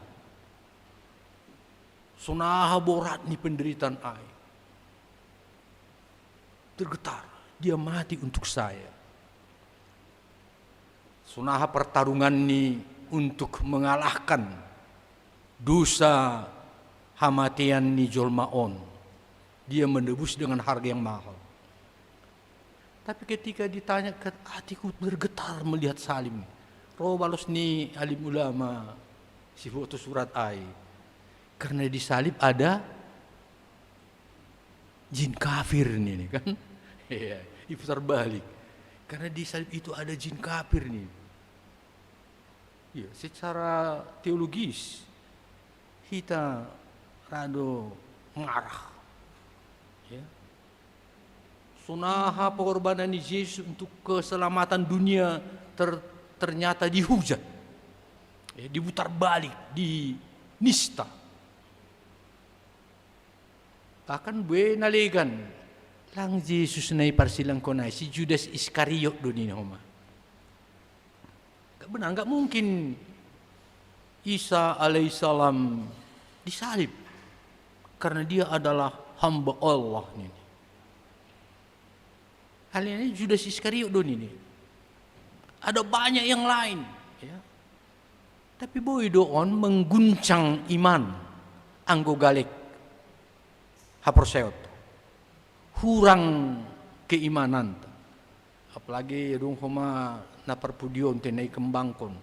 Sonaha borat ni penderitaan ai. Tergetar, dia mati untuk saya. Sonaha pertarungan ni untuk mengalahkan dosa hamatean ni jolma on. Dia menebus dengan harga yang mahal. Tapi ketika ditanya, ke hatiku bergetar melihat salib. Ro balos ni alim ulama siboto surat ai. Karena di salib ada jin kafir ini kan. Iya, diputar balik. Karena di salib itu ada jin kafir nih. Iya, secara teologis hita rado ngarah. Ya. Sonaha pengorbanan ni Yesus untuk keselamatan dunia ter, ternyata dihujat. Ya, diputar balik, dinista. Bahkan bue nalegan lang Yesus nai parsilangko nai, si Judas Iskariot do nini homa. Gak benar, gak mungkin Isa alaihissalam disalib karena dia adalah hamba Allah nini. Hal ini Judas Iskariot do nini. Ada banyak yang lain, ya. Tapi boi do on mengguncang iman anggo galek haporseaonta. Hurang keimananta. Apalagi dung homa na parpudionta na ikembangkon.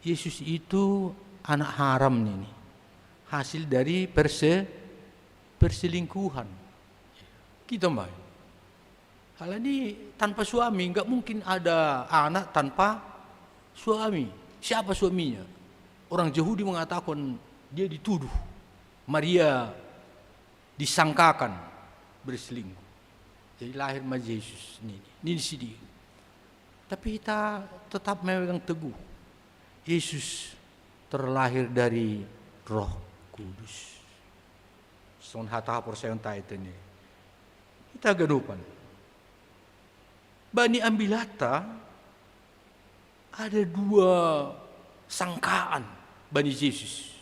Yesus itu anak haram nini. Hasil dari perse, perselingkuhan. Kita mai. Hal ini tanpa suami, nggak mungkin ada anak tanpa suami. Siapa suaminya? Orang Yahudi mengatakan dia dituduh. Maria disangkakan berselingkuh. Jadi lahir ma Yesus nini, nini sidi. Tapi kita tetap memegang teguh. Yesus terlahir dari Roh Kudus. Songon hata haporseaonta i tene. Kita ganupan. Bani ambilanta ada dua sangkaan bani Yesus.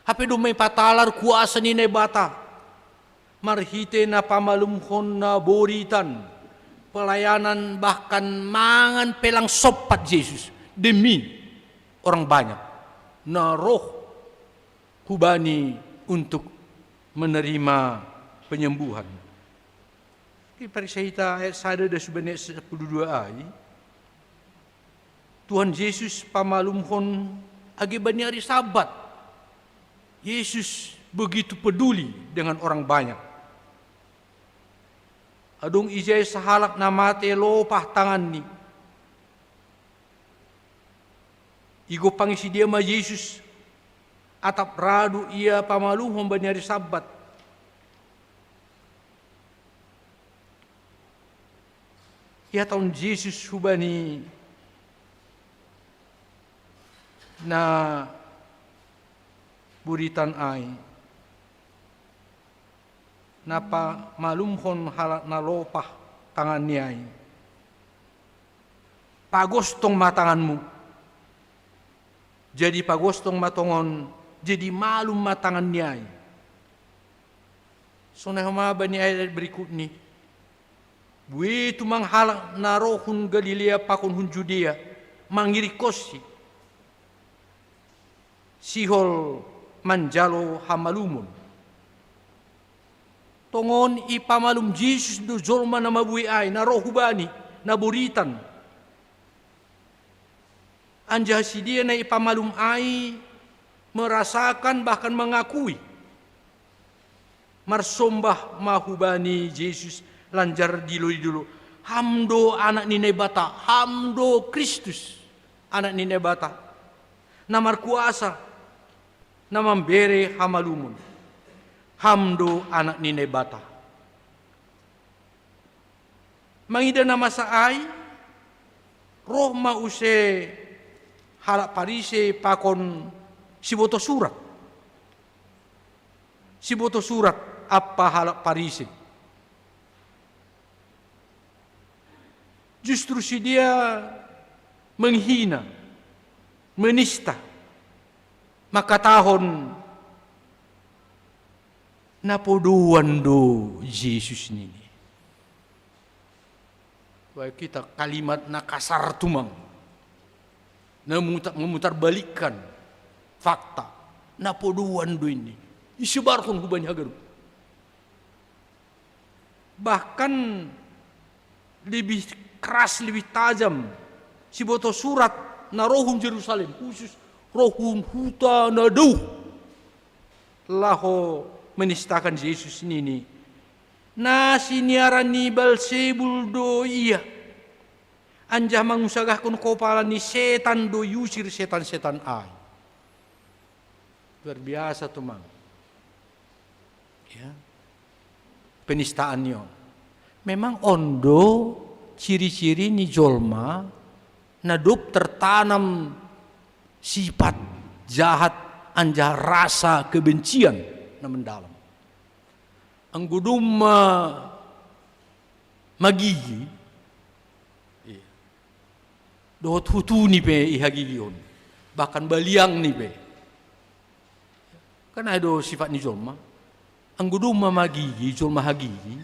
Hape domma ipatalar kuasa ni Naibata marhite na pamalumhon na boritan, pelayanan, bahkan mangan pe lang sompat Yesus demi orang banyak na roh hubani untuk menerima penyembuhan. Ipariksa hita ayat sada das bani ayat sapuluh dua ai. Tuhan Yesus pamalumhon age bani ari Sabat. Yesus begitu peduli dengan orang banyak. Adong ijai sahalak na mate lopah tanganni. Igompangi sidea ma Yesus, atap radu ia pamalumhon bani ari Sabat. Ihatahon Yesus hubani na boritan ai, na pamalumhon halak na lopah tanganni ai. Pagostong ma tanganmu. Jadi pagostong ma tongon, jadi malum ma tanganni ai. Sonai homa bani ayat berikutni. Bue tumang halak na roh hun Galilea pakon hun Judea, mangirikkonsi. Sihol manjalo hamalumon. Tongon ipamalum Jesus do jolma na mabue ai, na roh hubani, na boritan. Anjaha sidea na ipamalum ai merasakan bahkan mengakui. Marsombah ma hubani Jesus lanjar diloi dolo. Ham do anak ni Naibata, ham do Kristus, anak ni Naibata. Na markuasa, na mambere hamalumon. Ham do anak ni Naibata. Mangida na masa ai, roh ma use halak Parise pakon siboto surat. Siboto surat ampa halak Parise. Justru sidea menghina, menista, mangkatahon na podoan do Jesus nini. Baik kita kalimat na kasar tumang. Na memutar, memutarbalikkan fakta. Na podoan do ini. Isebarhon hubani haganup. Bahkan lebih keras, lebih tajam. Siboto surat na ro hun Jerusalem, khusus ro hun huta na dao. Laho menistakan Jesus nini. Na siniaran ni Balsebul do ia. Anjaha mangusagahkon kopala ni setan do iusir setan-setan ai. Luar biasa tumang. Ya. Penistaan ni on. Memang on do ciri-ciri ni jolma na dob tertanam sifat jahat anjaha rasa kebencian na mendalam. Anggo domma magigi, iya, dohot hutuni pe ihagigihon, bahkan baliangni pe. Kan ai do sifat ni jolma. Anggo domma magigi, jolma hagigi,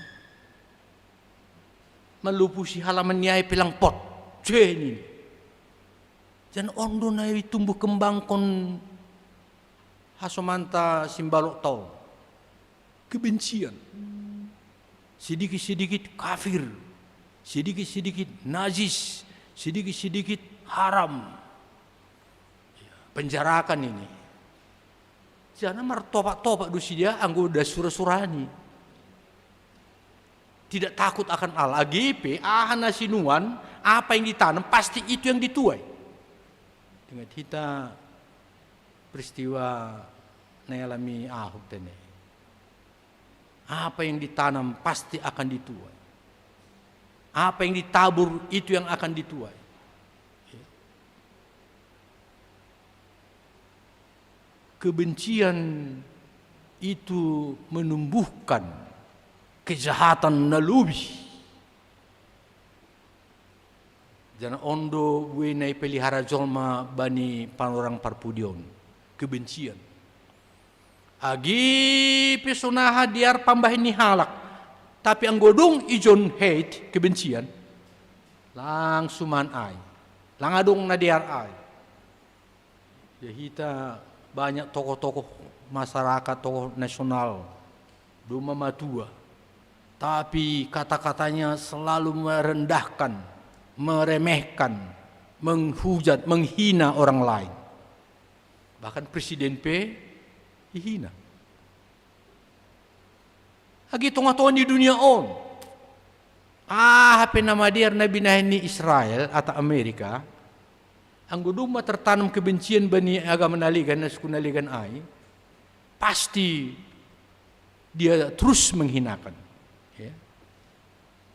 mallupusi halaman ni ai pe lang pot. Ceh nini. Jala on do na itumbuh kembangkon hasomanta simbalok taon. Kebencian. Sedikit-sedikit kafir. Sedikit-sedikit najis. Sedikit-sedikit haram. Penjarakan ini. Jala martopak-topak do sida anggo das sura-surani. Tidak takut akan Allah. Age pe, aha na sinuan, apa yang ditanam, pasti itu yang dituai. Ingat kita peristiwa na ialami Ahok tene. Apa yang ditanam pasti akan dituai. Apa yang ditabur itu yang akan dituai. Kebencian itu menumbuhkan kejahatan na lobi. Jala on do buei na ipelihara jolma bani panorang parpudi on, kebencian. Age pe sonaha dear pambahen ni halak, tapi anggo dung ijon hate, kebencian, lang suman ai, lang adong na dear ai. Ya, hita banyak tokoh-tokoh masyarakat, tokoh nasional, domma matua. Tapi kata-katanya selalu merendahkan, meremehkan, menghujat, menghina orang lain. Bahkan presiden pe ihina. Age tonga-tonga ni dunia on. Aha pe na madear na binahen ni Israel atau Amerika, anggo domma tertanam kebencian bani agama na legan, na suku na legan ai, pasti dia terus menghinakan. Ya.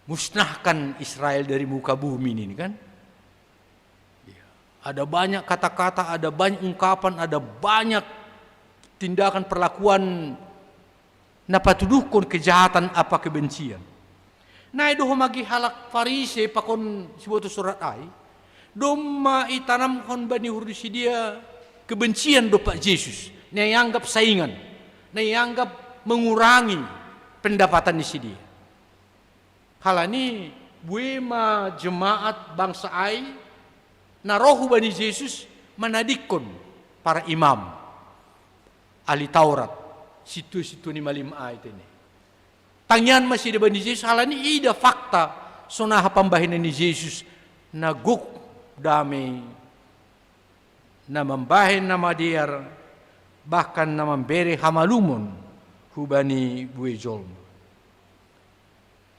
Musnahkan Israel dari muka bumi ini kan. Ya. Ada banyak kata-kata, ada banyak ungkapan, ada banyak tindakan perlakuan na patuduhkon kejahatan apa kebencian. Na i do homa age halak Farise pakon siboto surat ai, domma itanamhon bani uhur ni sidea kebencian dompak Jesus, na ianggap saingan, na ianggap mengurangi pendapatan ni sidea. Halani buei ma jemaat bangsa ai na ro hubani Jesus manadingkon para imam, ahli Taurat, sintua-sintua ni malim ai tene. Tangiang ma sidea bani Jesus halani ida fakta sonaha pambahenan ni Jesus na gok dame, na mambahen na madear, bahkan na mambere hamalumon hubani buei jolma.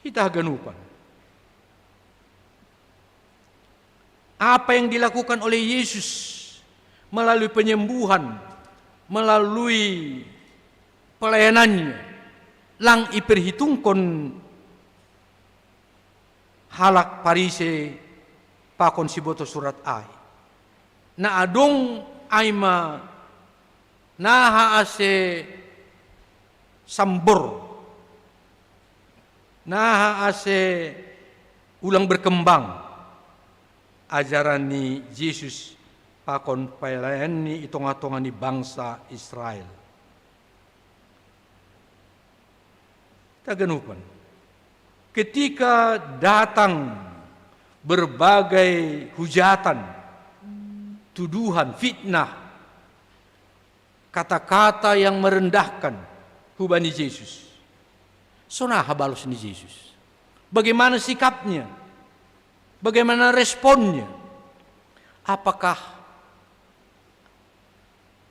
Hita haganupan. Apa yang dilakukan oleh Yesus melalui penyembuhan, melalui pelayanannya, lang iperhitungkon halak Parise pakon siboto surat ai. Na adong ai ma naha ase sambor, naha ase ulang berkembang ajaran ni Jesus pakon pelayananni i tonga-tonga ni bangsa Israel. Taganupan. Ketika datang berbagai hujatan, tuduhan, fitnah, kata-kata yang merendahkan hubani Jesus. Sonaha balos ni Jesus? Bagaimana sikapnya? Bagaimana responnya? Apakah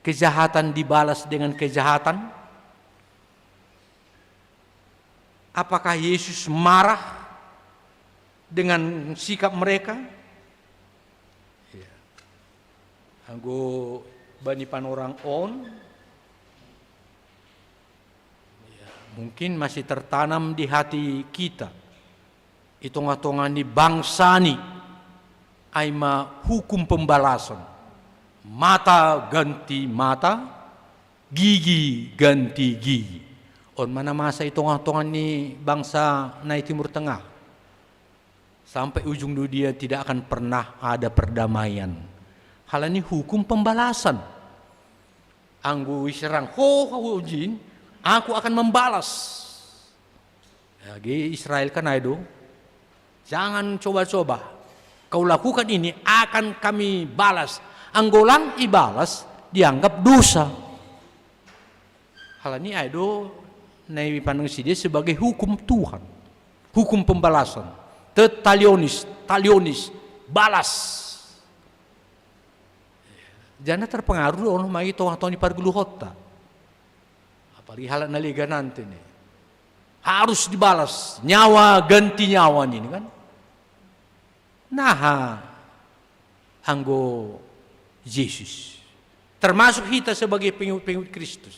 kejahatan dibalas dengan kejahatan? Apakah Yesus marah dengan sikap mereka? Ya. Anggo bani panorang on, ya, mungkin masih tertanam di hati kita, i tonga-tonga ni bangsa ni, ai ma hukum pembalasan. Mata ganti mata, gigi ganti gigi. On ma na masa i tonga-tonga ni bangsa na i Timur Tengah. Sampai ujung dunia tidak akan pernah ada perdamaian. Halani hukum pembalasan. Anggo iserang ho, ho jin, aku akan membalas. Age Israel kan ai do. Jangan coba-coba. Kau lakukan ini, akan kami balas. Anggo lang ibalas, dianggap dosa. Halani ai do na ipandang sidea sebagai hukum Tuhan. Hukum pembalasan. Te talionis, talionis, balas. Jana terpengaruh do on ma i tonga-tonga ni parguluhonta. Apalagi halak na legan ate ni. Harus dibalas, nyawa ganti nyawa nini kan. Naha anggo Jesus. Termasuk hita sebagai pengikut-pengikut Kristus.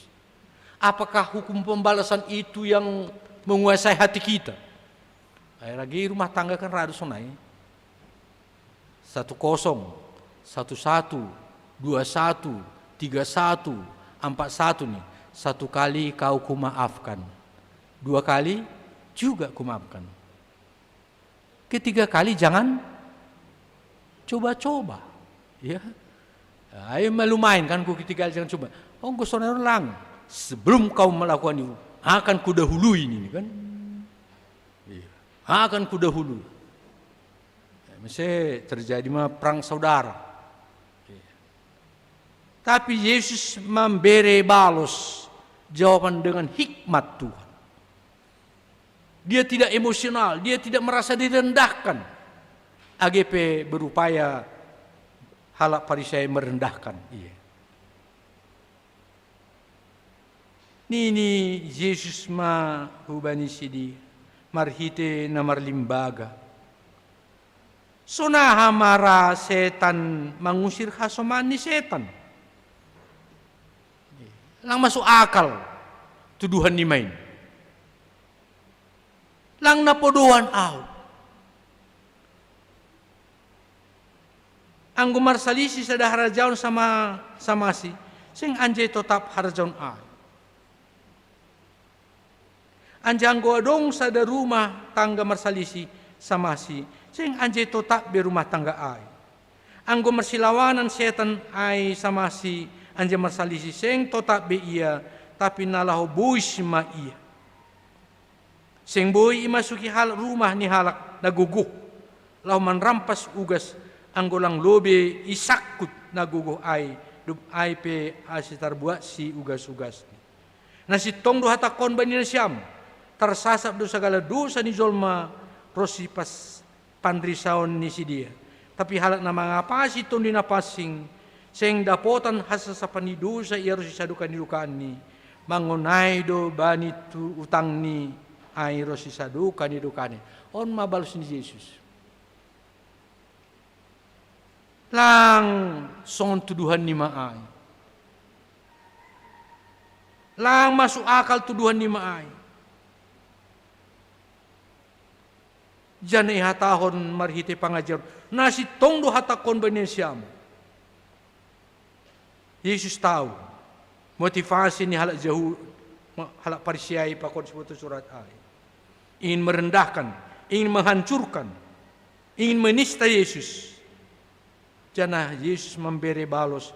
Apakah hukum pembalasan itu yang menguasai hati kita? Ai ragi rumah tangga kan ra do sonai. Satu kosong, satu satu, dua satu, tiga satu, empat satu ni. Satu kali kau kumaafkan. Dua kali juga kumaafkan. Ketiga kali jangan coba-coba. Ya. Ai ma lumayan kan, ku ketiga kali jangan coba. Anggo sonai on lang. Sebelum kau melakukan itu, akan kudahului ini kan. Iya. Akan kudahului. Ya, mesti terjadi ma perang saudara. Iya. Tapi Yesus memberi balos jawaban dengan hikmat Tuhan. Dia tidak emosional, dia tidak merasa direndahkan. Age pe berupaya halak Parisai merendahkan. Iya. Nini Jesus ma hubani sidea, marhite na marlimbaga. Sonaha ma ra setan mangusir hasomaan ni setan? Lang masuk akal tuduhan ni main. Lang na podoan au. Anggo marsalisi sada harajaon sama, samasi, seng anjai totap harajaon ai. Anjai anggo adong sada rumah tangga marsalisi samasi, seng anjai totap be rumah tangga ai. Anggo marsilawanan setan ai samasi anjai marsalisi, seng totap be ia, tapi na laho bois ma ia. Seng boi imasuki halak rumah ni halak na gogoh, laho manrampas ugas, anggo lang lobe isangkut na gogoh ai, dob ai pe ase tarbuatsi ugas-ugasni. Na sintong do hatangkon bani nasiam, tarsasap do sagala dosa ni jolma ronsi pas panrisaon ni sidea. Tapi halak na mangapasi Tonduy Napansing, seng dapotan hasasapan ni dosa ia ronsi sadokah ni dokahni, mangonai do bani tu utangni ai ronsi sadokah ni dokahni. On ma balos ni Jesus. Lang songon tuduhan ni ma ai. Lang masuk akal tuduhan ni ma ai. Jana ihatahon marhite pangajaran, na sintong do hatangkon bani nasiam. Yesus tahu motivasi ni halak Jahu, halak Parisai pakon siboto surat ai. Ingin merendahkan, ingin menghancurkan, ingin menista Yesus. Jana Yesus mambere balos.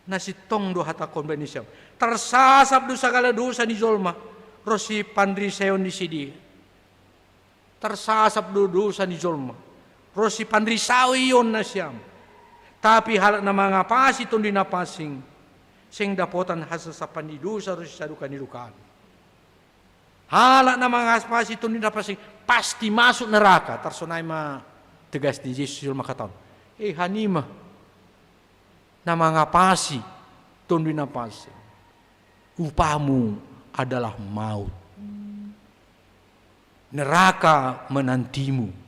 Na sintong do hatangkon bani nasiam. Tarsasap do sagala dosa ni jolma ronsi panrisaon ni sidea. Tarsasap do dosa ni jolma ronsi panrisaon nasiam. Tapi halak na mangapasi Tonduy Napansing, seng dapotan hasasapan ni dosa ro si Sadukanidon. Halak na mangapasi Tonduy Napansing pasti masuk neraka. Tarsonai ma tegas ni Jesus jolma mangkatahon, "Eh, hanima na mangapasi Tonduy Napansing, upamu adalah maut. Neraka menantimu."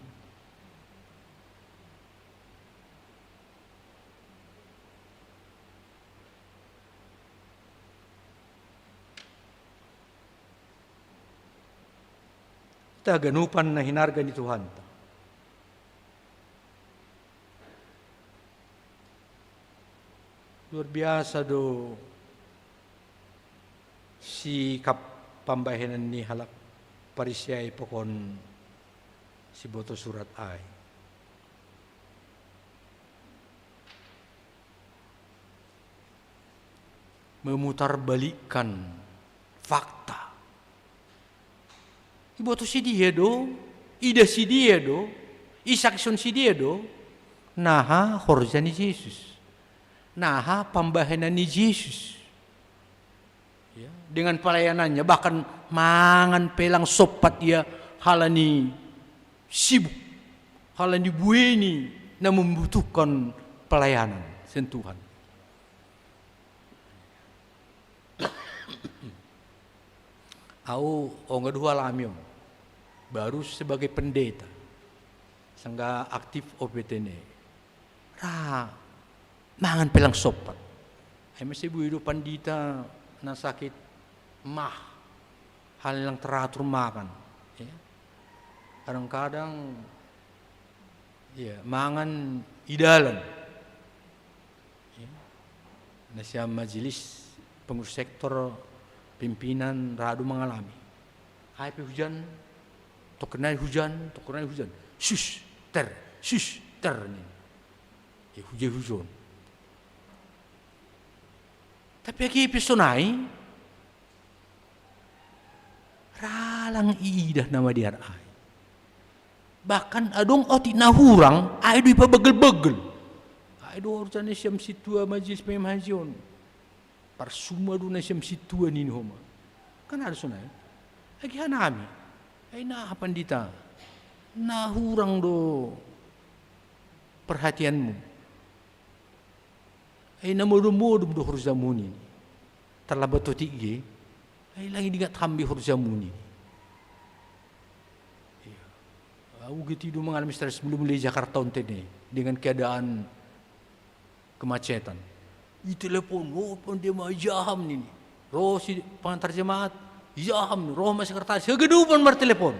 Ita haganupan na hinarga ni Tuhanta. Luar biasa do sikap pambahenan ni halak Parisei pakon siboto surat ai. Memutarbalikkan fakta. Iboto sidie do, ida sidie do, isaksihon sidie do, naha horja ni Jesus, naha pambahenan ni Jesus. Ya, dengan pelayanannya, bahkan mangan pe lang sompat ia halani sibuk, halani buei ni na membutuhkan pelayanan, sentuhan. Au, ongga do hualami on. Baru sebagai pendeta. Sangga aktif O P T N E. Ra, mangan pe lang sompat. Ai masa buei do pandita na sakit mah. Hal lang teratur makan. Ya. Kadang-kadang, ya, mangan i dalan. Ya. Na sian majelis pengurus sektor, pimpinan, ra do mangalami. Ai pe hujan, tongkin nai hujan, tongkin nai hujan. Sus, ter, sus, ter, ninna. Ya, hujan-hujan. Tapi age pe sonai, ra lang iidah na madear ai. Bahkan adong otik na hurang, ai do ipabegel-begel. Ai do horja na sian sintua majelis pahompu haji on. Parsuma do na sian sintua nini homa. Kan adong sonai. Age hanami. Ai na pandita. Na hurang do perhatianmu. Ai na modom-modom do horjamu nini. Tarlambat otik ge. Ai lang idingat ham be horjamu nini. Iya. Au geti do mangalami stres mulu-mulu di Jakarta on tene dengan keadaan kemacetan. Itelepon, "Oh, pande ma, ija ham," nini. Ro si pengantar jemaat, "Ija ham," roh ma sekretaris, haganupan martelepon.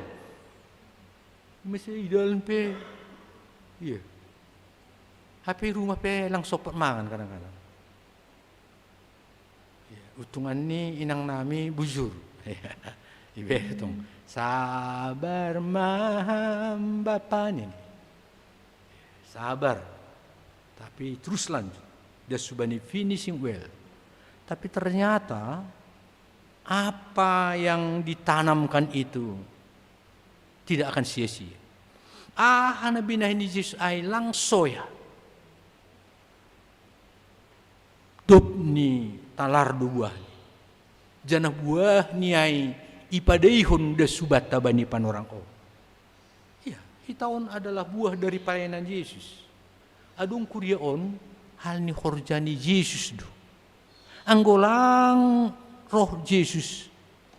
Masa i dalan pe. Iya. Hape i rumah pe lang sompat mangan kadang-kadang. Iya, utungan ni inang nami bujur. Ibe tong. Sabar ma ham bapa nini. Sabar. Tapi terus lanjut. Dia sudah ni finishing well. Tapi ternyata apa yang ditanamkan itu tidak akan sia-sia. Aha na binahen ni Jesus ai lang soya. Dob ni talar do buahni. Janah buahni ai ipadaihon da subanta bani panorang on. Iya, hita on adalah buah dari pelayanan Jesus. Adong kuria on hal ni horja ni Jesus do. Anggo lang roh Jesus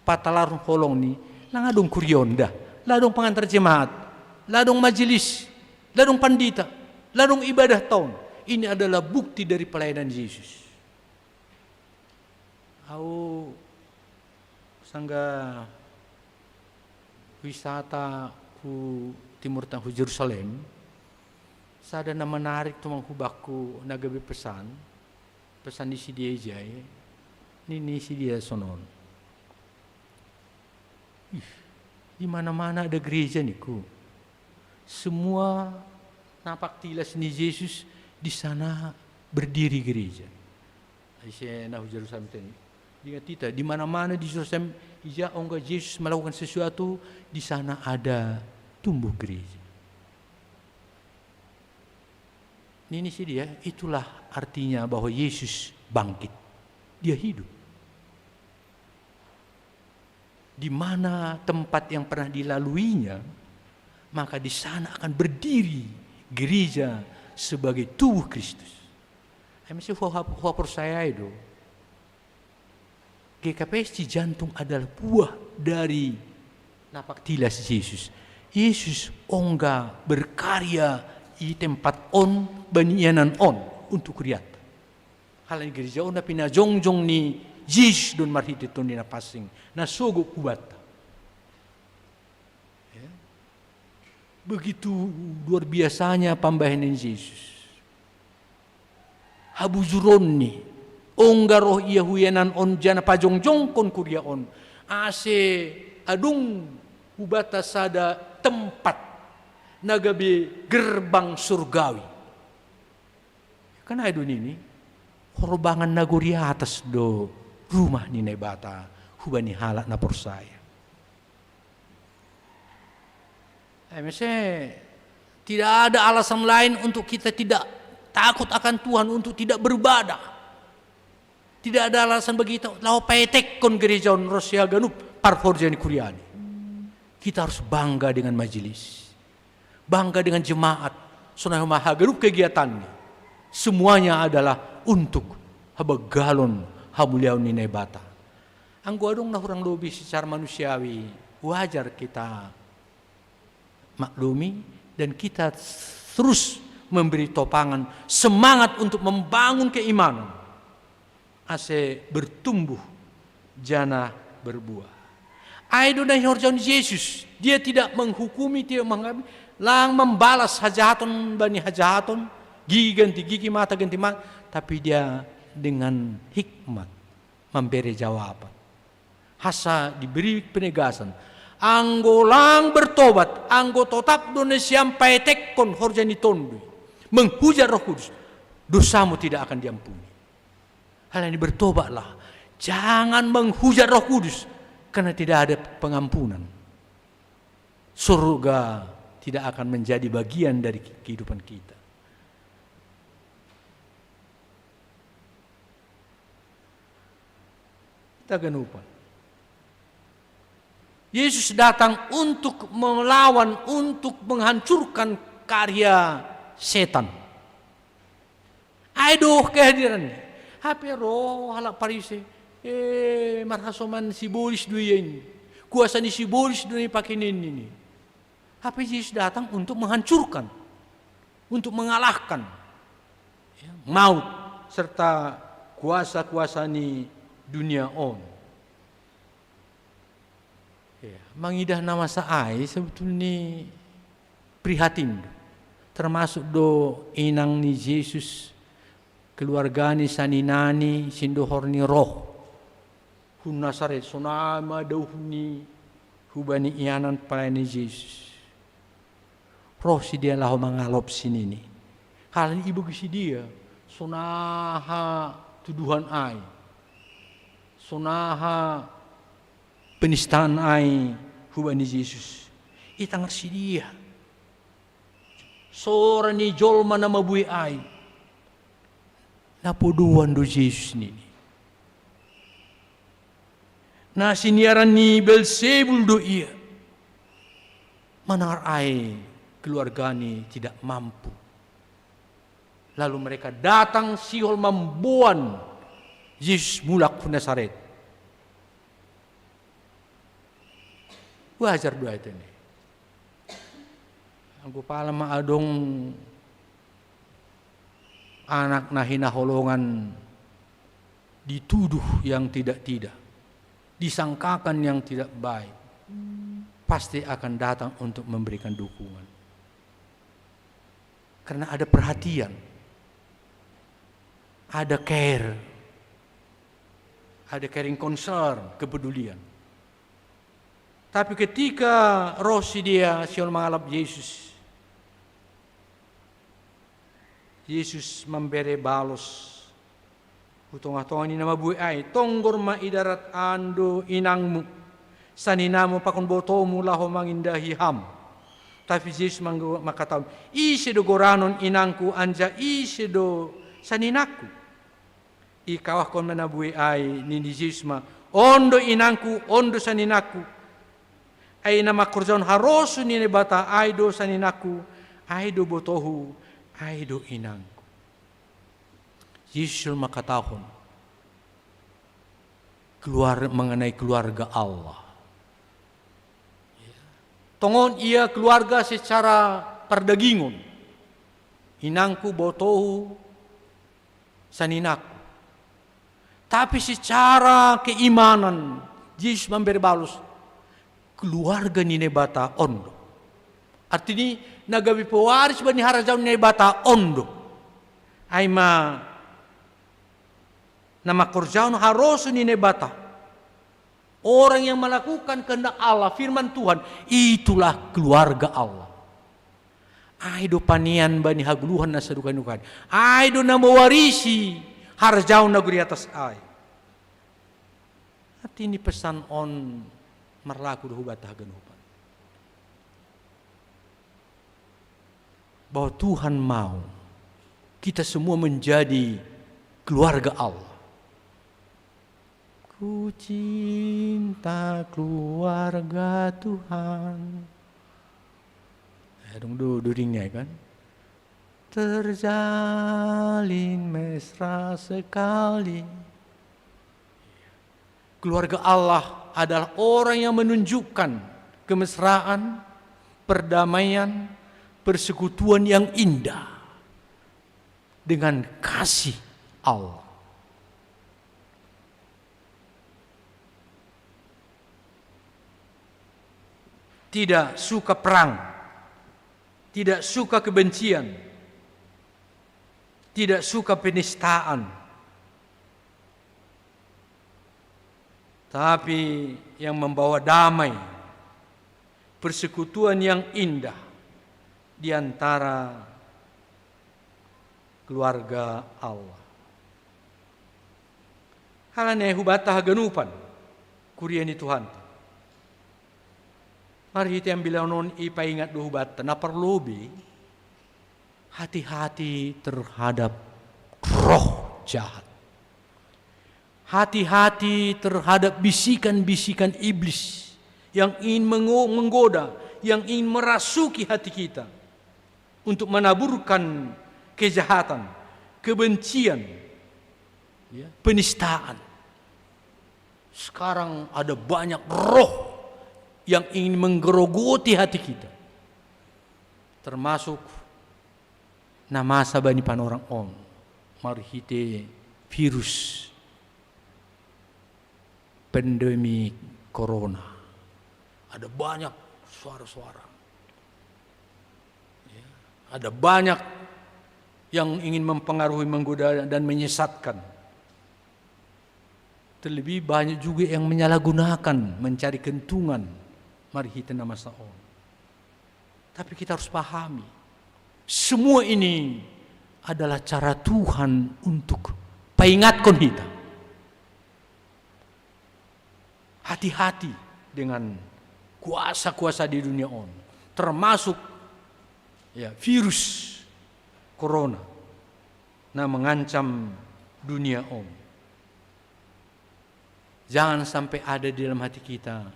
patalarhon holong ni, lang adong kuria on da. Lang adong pengantar jemaat, lang adong majelis, lang adong pandita, lang adong ibadah ta on. Ini adalah bukti dari pelayanan Jesus. Au sangga wisata hu Timur Tengah, hu Jerusalem, sada na menarik tumang hu bakku na gabe pesan, pesan ni sidea ijai, nini sidea sonon. Ih, di mana-mana ada gereja niku. Semua nampak tilas ni Jesus, di sana berdiri gereja. Ise na hu Jerusalem tadi. Ingat kita, di mana-mana di Jerusalem, ija ongga Jesus melakukan sesuatu, di sana ada tumbuh gereja. Ini sih dia, itulah artinya bahwa Yesus bangkit. Dia hidup. Di mana tempat yang pernah dilaluinya, maka di sana akan berdiri gereja sebagai tubuh Kristus. Ai mese huha-, huhaporsaya ai do. G K P S C jantung adalah buah dari napak tilas Yesus. Yesus ongga berkarya i tempat on, bani ianan on, untuk kuria. Halani gereja on na pinajongjong ni Yesus do on marhite Tondi Napansing, na sogot hubanta. Ya. Begitu luar biasanya pambahenan Yesus. Habujuronni, ongga roh ia hu ianan on janah pajongjongkon kuria on, ase adong hubanta sada tempat na gabe gerbang surgawi. Kan ai do nini, horbangan nagori atas do rumah ni Naibata hubani halak na porsaya. Ai mese, tidak ada alasan lain untuk kita tidak takut akan Tuhan, untuk tidak beribadah. Tidak ada alasan bagi kita laho paetekkon gereja on ronsi haganup parhorja ni kuriani. Kita harus bangga dengan majelis, bangga dengan jemaat, sonai ma haganup kegiatannya. Semuanya adalah untuk habanggalon, hamuliaon ni Naibata. Anggo adong na hurang lobi secara manusiawi, wajar kita maklumi dan kita terus memberi topangan, semangat untuk membangun keimanan, ase bertumbuh janah berbuah. Ai do na hinihorjahon Yesus, Dia tidak menghukumi, tidak menghakimi, lang membalas hajahaton bani hajahaton, gigi ganti gigi, mata ganti mata, tapi Dia dengan hikmat mambere jawaban. Hansa diberi penegasan, anggo lang bertobat, anggo totap do nasiam paetekkon horja ni Tonduy, menghujat Roh Kudus, dosamu tidak akan diampuni. Halani bertobatlah, jangan menghujat Roh Kudus, karena tidak ada pengampunan. Surga tidak akan menjadi bagian dari kehidupan kita. Taganupan. Yesus datang untuk melawan, untuk menghancurkan karya setan. Ai do kehadirannya. Hape ro halak Parise, eh, marhasoman sibolis do ia ini. Kuasa ni sibolis do na ipake ninna ini. Hape Yesus datang untuk menghancurkan, untuk mengalahkan, ya, maut serta kuasa-kuasa ni dunia on. Ya, mangidah na masa ai sebetulni prihatin do. Termasuk do inang ni Yesus, keluargani, saninani, sindohorni roh hu Nasaret, sonai ma dauhni hubani ianan pelayan ni Yesus. Roh sidea laho mangalopsi nini. Halani ibege sidea sonaha tuduhan ai, sonaha penistaan ai hubani Yesus. Itangar sidea sora ni jolma na mabuei ai. Na podoan do Yesus nini. Na siniaran ni Belzebul do ia. Manangar ai keluargani tidak mampu. Lalu mereka datang sihol mamboan Yesus mulak hu Nasaret. Wajar do ai tene. Anggo pala ma adong anak na hinaholongan dituduh yang tidak-tidak, disangkakan yang tidak baik, pasti akan datang untuk memberikan dukungan. Karena ada perhatian, ada care, ada caring concern, kepedulian. Tapi ketika roh sidea sihol mangalap Yesus, Yesus mambere balos hu tonga-tonga ni na mabuei ai, tonggor ma i darat an do inangmu, saninamu pakon botomu laho mangindahi ham. Tapi Jesus manggo-, makataon, "Ise do goranon inangku anja ise do saninakku?" I kawahkon manabue ai, nini Jesus ma, "On do inangku, on do saninakku. Ai na mangkorjahon harosuh ni Naibata ai do saninakku, ai do botohu, ai do inangku." Jesus makatahon keluar-, mengenai keluarga Allah. Tongon ia keluarga secara perdagingon. Inangku, botohu, saninakku. Tapi secara keimanan, Jesus memberi balus, keluarga ni Naibata on do. Artini, na gabe pewaris bani harajaon ni Naibata on do. Ai ma, na mangkorjahon harosuh ni Naibata. Orang yang melakukan kehendak Allah, firman Tuhan, itulah keluarga Allah. Ai do panean bani hagoluhan na saduka-duka. Ai do na mewarisi harajaon na gori atas ai. Artini pesan on marlaku do hubata haganupan. Bahwa Tuhan mau kita semua menjadi keluarga Allah. Ku cinta keluarga Tuhan. Eh, dong du-, dudingnya kan. Terjalin mesra sekali. Keluarga Allah adalah orang yang menunjukkan kemesraan, perdamaian, persekutuan yang indah dengan kasih Allah. Tidak suka perang, tidak suka kebencian, tidak suka penistaan, tapi yang membawa damai, persekutuan yang indah di antara keluarga Allah. Halani ai hubata haganupan, kuria ni Tuhanta. Marhite ambilan on i paingat do hubata, na parlobei, hati-hati terhadap roh jahat. Hati-hati terhadap bisikan-bisikan iblis yang ingin mengo-, menggoda, yang ingin merasuki hati kita untuk menaburkan kejahatan, kebencian, ya, penistaan. Sekarang ada banyak roh yang ingin menggerogoti hati kita, termasuk na masa bani panorang on marhite virus pandemi corona. Ada banyak suara-suara. Ya, ada banyak yang ingin mempengaruhi, menggoda, dan menyesatkan. Terlebih banyak juga yang menyalahgunakan, mencari keuntungan marhite na masa on. Tapi kita harus pahami, semua ini adalah cara Tuhan untuk paingatkon hita. Hati-hati dengan kuasa-kuasa di dunia on, termasuk, ya, virus corona na mengancam dunia on. Jangan sampai ada di dalam hati kita,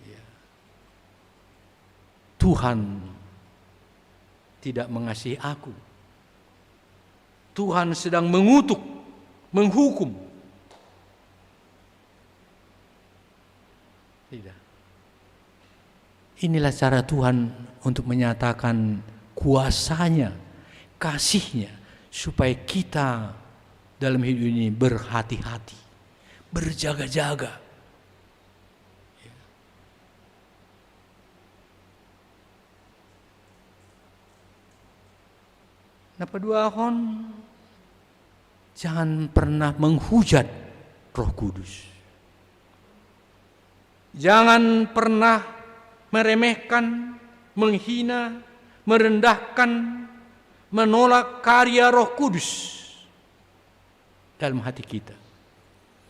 ya, Tuhan tidak mengasihi aku. Tuhan sedang mengutuk, menghukum. Tidak. Inilah cara Tuhan untuk menyatakan kuasa-Nya, kasih-Nya, supaya kita dalam hidup ini berhati-hati, berjaga-jaga. Na paduahon, jangan pernah menghujat Roh Kudus. Jangan pernah meremehkan, menghina, merendahkan, menolak karya Roh Kudus dalam hati kita.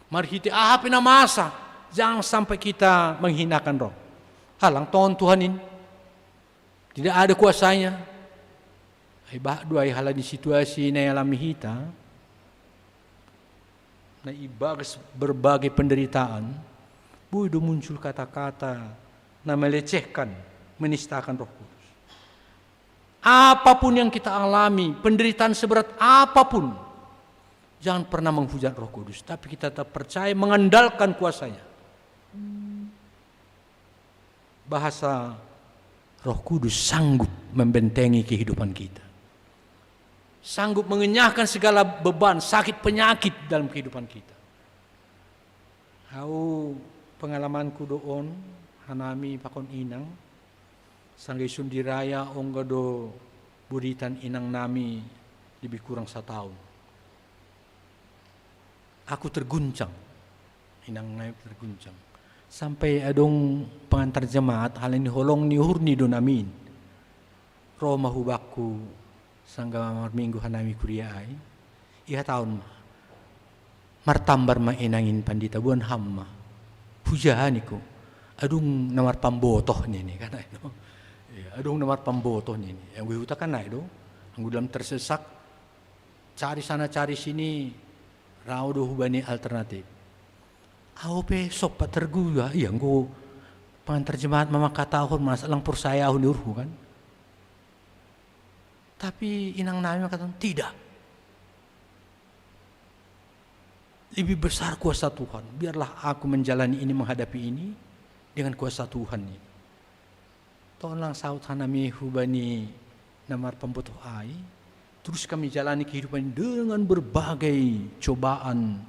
Marhite aha pe na masa, jangan sampai kita menghinakan Roh. Halang ton Tuhan ini. Tidak ada kuasanya. Ai bah duai halani situasi na ialami hita. Na ibagas berbagai penderitaan, boi do muncul kata-kata na melecehkan, menistakan Roh Kudus. Apapun yang kita alami, penderitaan seberat apapun, jangan pernah menghujat Roh Kudus, tapi kita tetap percaya, mengandalkan kuasanya. Bahasa Roh Kudus sanggup membentengi kehidupan kita. Sanggup mengenyahkan segala beban, sakit, penyakit dalam kehidupan kita. Au pengalamanku do on, hanami pakon inang, sanggai sundi raya ongga do buritan inang nami lebih kurang sataon. Aku terguncang. Inang nai terguncang. Sampai adong pengantar jemaat, halani holong ni uhur ni do namin. Ro ma hubakku sangga marminggu hanami kuria ai. Iha taon ma. Martambar ma inangin pandita buan ham ma. Huja niku. Adong na marpambotoh nini kan ai do. Iya, adong na marpambotoh nini. Anggo ihuta kan ai do. Anggo dalam tersesak, cari sana cari sini, rau do hubani alternatif. Au pe sompat tergugah, iya anggo pengantar jemaat ma mangkatahon, masa lang porsaya au ni uhurhu kan. Tapi inang nami mangkatahon, tidak. Lebih besar kuasa Tuhan. Biarlah aku menjalani ini, menghadapi ini dengan kuasa Tuhan ini. Tong lang saut hanami hubani na marpambotoh ai, terus kami jalani kehidupan dengan berbagai cobaan,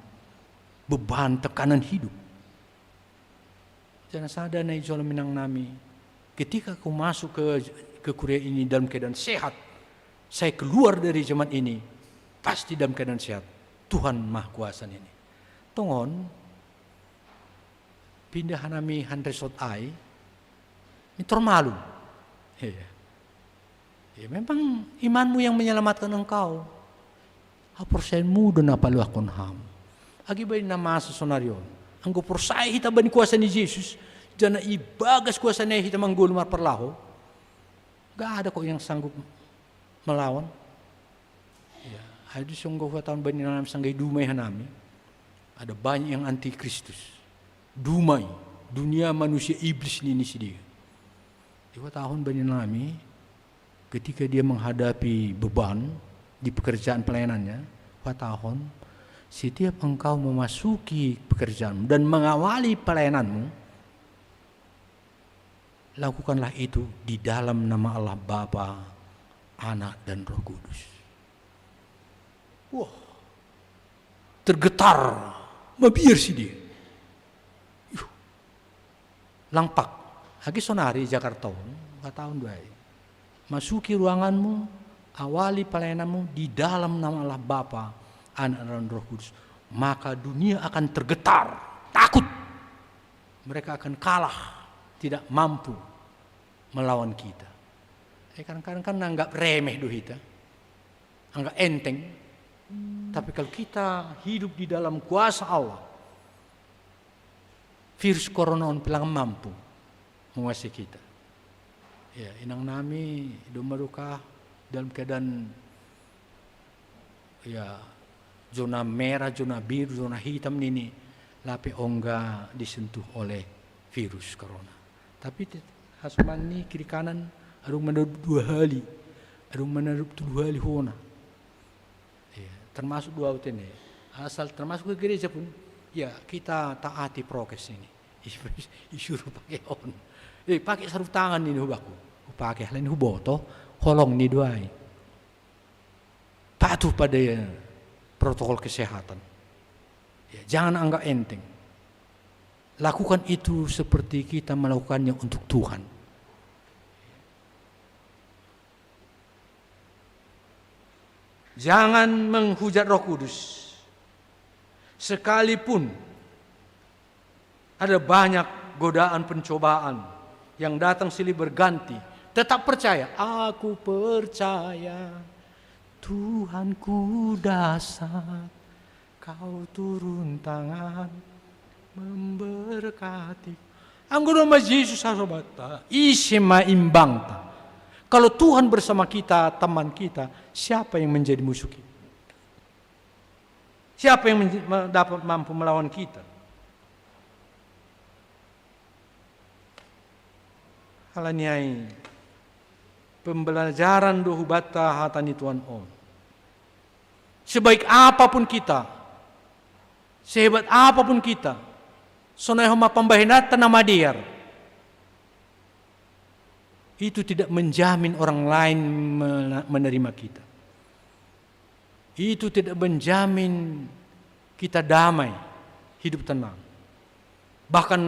beban, tekanan hidup. Jangan sada na ijolo inang nami, ketika aku masuk ke, ke kuria ini dalam keadaan sehat, saya keluar dari jemaat ini, pasti dalam keadaan sehat. Tuhan Maha Kuasa ini. Tong on, pindah hanami han resort ai, mitor malum. Iya. Ya, memang imanmu yang menyelamatkan engkau. Haporsayaonmu do na paluahkon ham. Agi bani na masa sonari on. Anggo porsaya hita bani kuasa ni Jesus, jana ibagas kuasa ni hita manggolu marparlaho. Gak ada kok yang sanggup melawan. Ya, ai do songgo huhatahon bani nami sanggai dumai hanami. Ada banyak yang antikristus. Dumai, dunia manusia iblis nini sidea. Huhatahon bani nami, ketika dia menghadapi beban di pekerjaan pelayanannya, huhatahon, setiap engkau memasuki pekerjaanmu dan mengawali pelayananmu, lakukanlah itu di dalam nama Allah Bapa, Anak, dan Roh Kudus. Wah, tergetar, mabiar sidea. Yuh, langpak. Agi sonari Jakarta on, huhatahon do ai. Masuki ruanganmu, awali pelayananmu di dalam nama Allah Bapa, Anak, dan Roh Kudus. Maka dunia akan tergetar, takut. Mereka akan kalah, tidak mampu melawan kita. Eh, kadang-kadang kan anggap remeh do hita, anggap enteng. Tapi kalau kita hidup di dalam kuasa Allah, virus corona on pe lang mampu menguasai kita. Ya, inang nami, domma do ka dalam keadaan, ya, zona merah, zona biru, zona hitam nini, lape ongga disentuh oleh virus corona. Tapi te-, hasoman ni kiri kanan, adong mandarup dua hali, adong mandarup tolu hali hona. Iya, termasuk dua au tene. Asal termasuk ke gereja pun, ya, kita taati prokes ini. Disuruh pakai on. Eh, pakai sarung tangan ini hubakku. Hupake halani huboto, holong ni do ai. Patuh pada protokol kesehatan. Ya, jangan anggap enteng. Lakukan itu seperti kita melakukannya untuk Tuhan. Jangan menghujat Roh Kudus. Sekalipun ada banyak godaan pencobaan yang datang silih berganti, tetap percaya, "Aku percaya Tuhanku dahsyat, Kau turun tangan memberkati." Anggo domma Jesus hasobatta, ise ma imbangta? Kalau Tuhan bersama kita, teman kita, siapa yang menjadi musuh kita? Siapa yang menj-, ma-, dapat mampu melawan kita? Halani ai, pembelajaran do hubanta hata ni Tuhan on. Sebaik apapun kita, sehebat apapun kita, sonai homa pambahenanta na madear, itu tidak menjamin orang lain mena-, menerima kita. Itu tidak menjamin kita damai, hidup tenang. Bahkan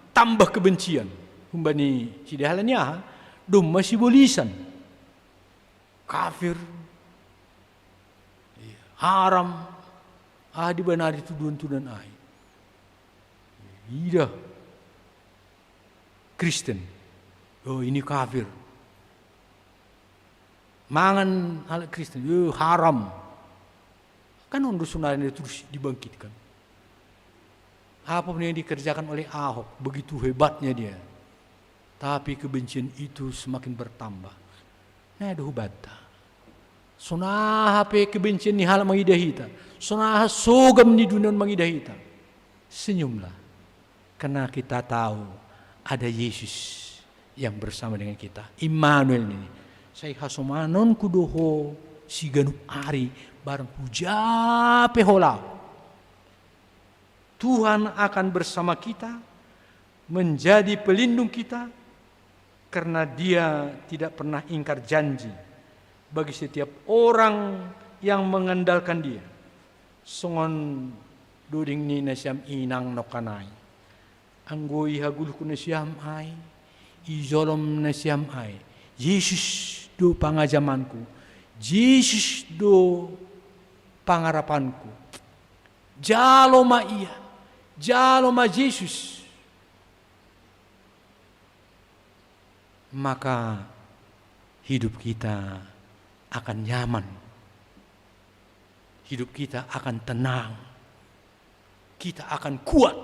tambah kebencian. Humbani sidea, halani aha? Domma sibolisan. Kafir. Iya. Haram. Ah, dibanari tuduhan-tuduhan ai. Ida Kristen. Oh, ini kafir. Mangan halak Kristen, "Eh, haram." Kan on do sonari terus dibangkitkan. Apapun yang dikerjakan oleh Ahok, begitu hebatnya dia. Tapi kebencian itu semakin bertambah. Nah, do hubanta. Sonaha pe kebencian ni halak mangidah hita. Sonaha sogam ni dunia on mangidah hita. Senyumlah. Karena kita tahu ada Yesus yang bersama dengan kita. Immanuel ini. Sai hasomanonku do ho siganup ari, barang huja pe ho laho. Tuhan akan bersama kita, menjadi pelindung kita, karena Dia tidak pernah ingkar janji bagi setiap orang yang mengandalkan Dia. Songon doding ni nasiam inang nongkanai. Anggo ihagulhon nasiam ai, ijolom nasiam ai, Jesus do pangajamanku, Jesus do pangarapanku. Jalo ma Ia, jalo ma Jesus. Maka hidup kita akan nyaman. Hidup kita akan tenang. Kita akan kuat.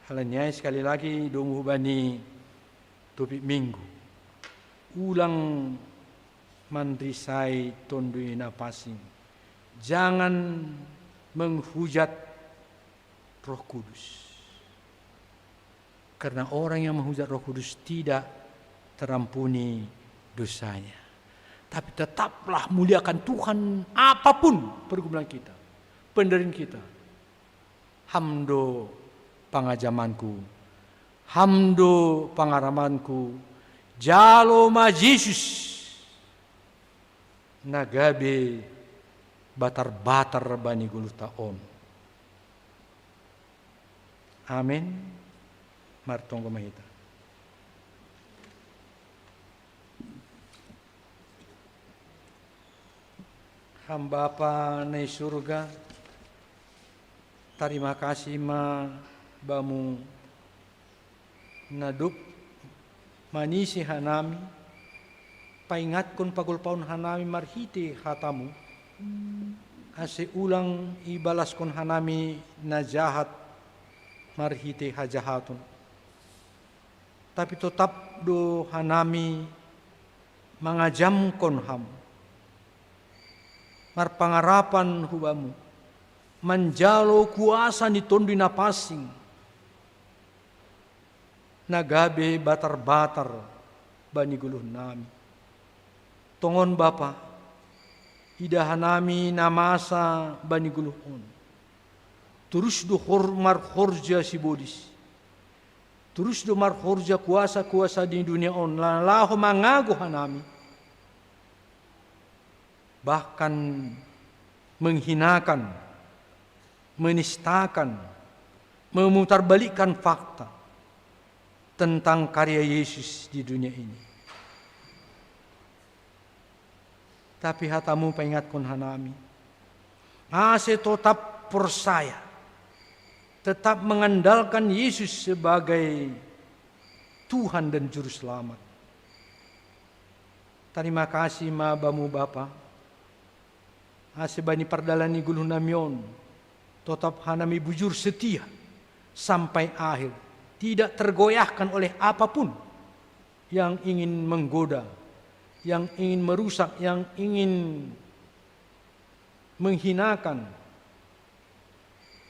Halani ai, sekali lagi, domu hubani topik Minggu. Ulang manrisai Tonduy Napansing. Jangan menghujat Roh Kudus. Karena orang yang menghujat Roh Kudus tidak terampuni dosanya. Tapi tetaplah muliakan Tuhan apapun pergumulan kita, penderitaan kita. Ham do pangajamanku, ham do pangarapanku, jalo ma Jesus na gabe batar-batar bani goluhta on. Amen. Martonggo ma hita. Ham Bapa na i surga, tarima kasih ma Bamu na dob manisi hanami, paingatkon pagolpahon hanami marhite hatamu, ase ulang ibalaskon hanami na jahat marhite hajahaton. Tapi totap do hanami mangajamkon Ham, marpangarapan hu Bamu, manjalo kuasa ni Tonduy Napansing, na gabe batar-batar bani goluhnami. Tongon Bapa, idahanami na masa bani goluh on. Torus do hor-, marhorja sibolis. Torus do marhorja kuasa-kuasa di dunia on, na laho mangago hanami. Bahkan menghinakan, menistakan, memutarbalikkan fakta tentang karya Yesus di dunia ini. Tapi hatamu paingatkon hanami, ase totap porsaya, tetap mengandalkan Yesus sebagai Tuhan dan Juru Selamat. Tarima kasih ma Bamu Bapa, ase bani pardalan ni goluhnami on, totap hanami bujur setia, sampai akhir, tidak tergoyahkan oleh apapun yang ingin menggoda, yang ingin merusak, yang ingin menghinakan,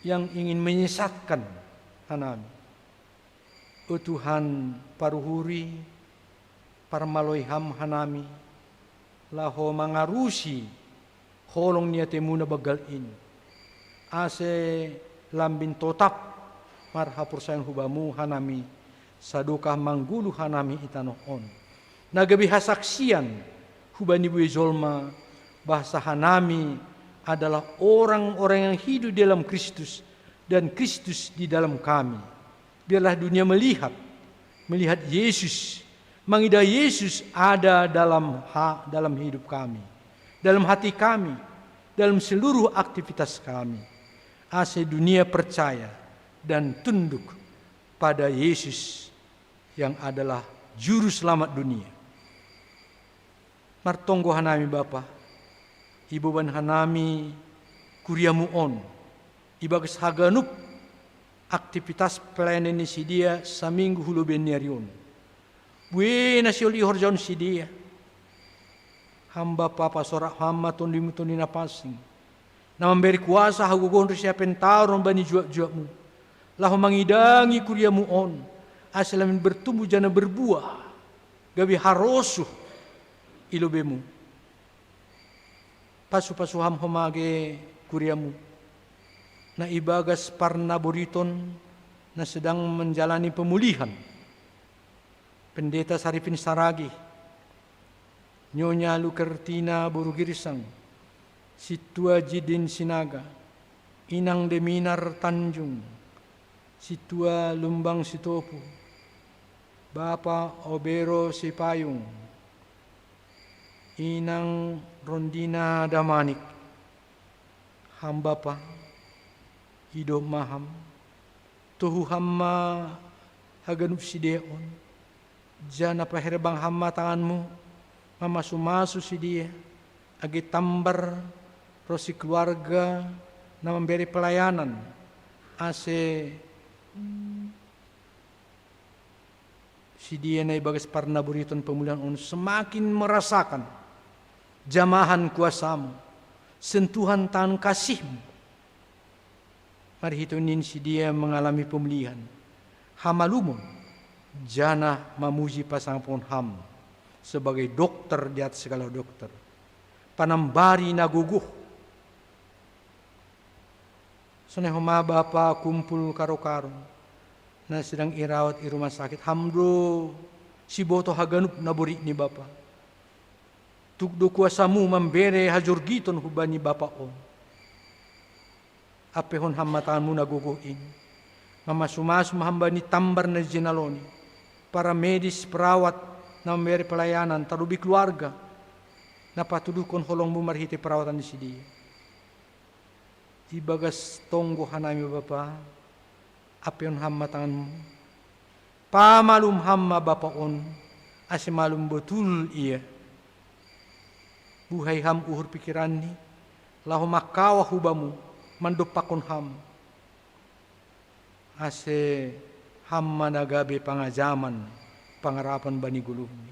yang ingin menyesatkan hanami. O Tuhan, paruhuri, parmaloi Ham hanami, laho mangarusi holong ni atemuna banggal in. Ase lambin totap marhaporsayaon hu Bamu hanami, sadokah manggoluh hanami i tanoh on. Na gabe hasaksian hubani buei jolma, bahasa hanami adalah orang-orang yang hidup di dalam Kristus, dan Kristus di dalam kami. Biarlah dunia melihat, melihat Yesus, mengidah Yesus ada dalam ha-, dalam hidup kami, dalam hati kami, dalam seluruh aktivitas kami. Ase dunia percaya dan tunduk pada Yesus yang adalah Juru Selamat dunia. Martonggo hanami Bapa, iboban hanami kuriamu on, ibagas haganup aktivitas pelayanan ni sidea saminggu hu lobei ni ari on. Buei na sihol ihorjahon sidea. Ham Bapa, pasorak Ham ma Tondimu Tondi na pansing, na mambere kuasa, hagogohon ro siapentaron bani juak-juakmu, laho mangidangi kuriamu on, ase lambin bertumbuh janah berbuah, gabe harosuh i lobeimu. Pasu-pasu Ham homa age kuriamu, na ibagas parnaboriton na sedang menjalani pemulihan. Pendeta Sarifin Saragih, Nyonya Lukertina boru Girsang, Sintua Jidin Sinaga, Inang Deminar Tanjung, Sintua Lumbang Sitopu, Bapa Obero Sipayung, Inang Rondina Damanik. Ham Bapa, ido ma Ham, tohu Ham ma haganup sidea on, janah paherbang Ham ma tanganmu, mamasu-masu sidea, age tambar ronsi keluarga na mambere pelayanan, ase sidea na ibagas parnaboriton pemulihan on semakin merasakan jamahan kuasamu, sentuhan tangan kasihmu. Marhitei on sidea mangalami pemulihan, hamalumon, janah mamuji pasangapon Ham sebagai dokter di atas segala dokter, panambari na gogoh. Sonai homa Bapa kumpul karo-karo na sedang irawat i rumah sakit, Ham do sibotoh haganup na borit ni Bapa. Tuk do kuasamu mambere hajorgiton hubani Bapa on. Ampehon Ham ma tanganmu na gogoh in. Mamasu-masu ma Ham bani tambar na jinaloni, para medis, perawat, na mambere pelayanan, tarlobih keluarga na patuduhkon holongmu marhitei perawatan ni sidea. Ibagas tonggo hanami Bapa, ampehon Ham ma tanganmu. Pamalum Ham ma Bapa on, ase malum botul ia. Buhai Ham uhur pikiranni, laho mangkawah hu Bamu, mandompakkon Ham. Ase Ham ma na gabe pangajaman, pangarapan bani goluhmi.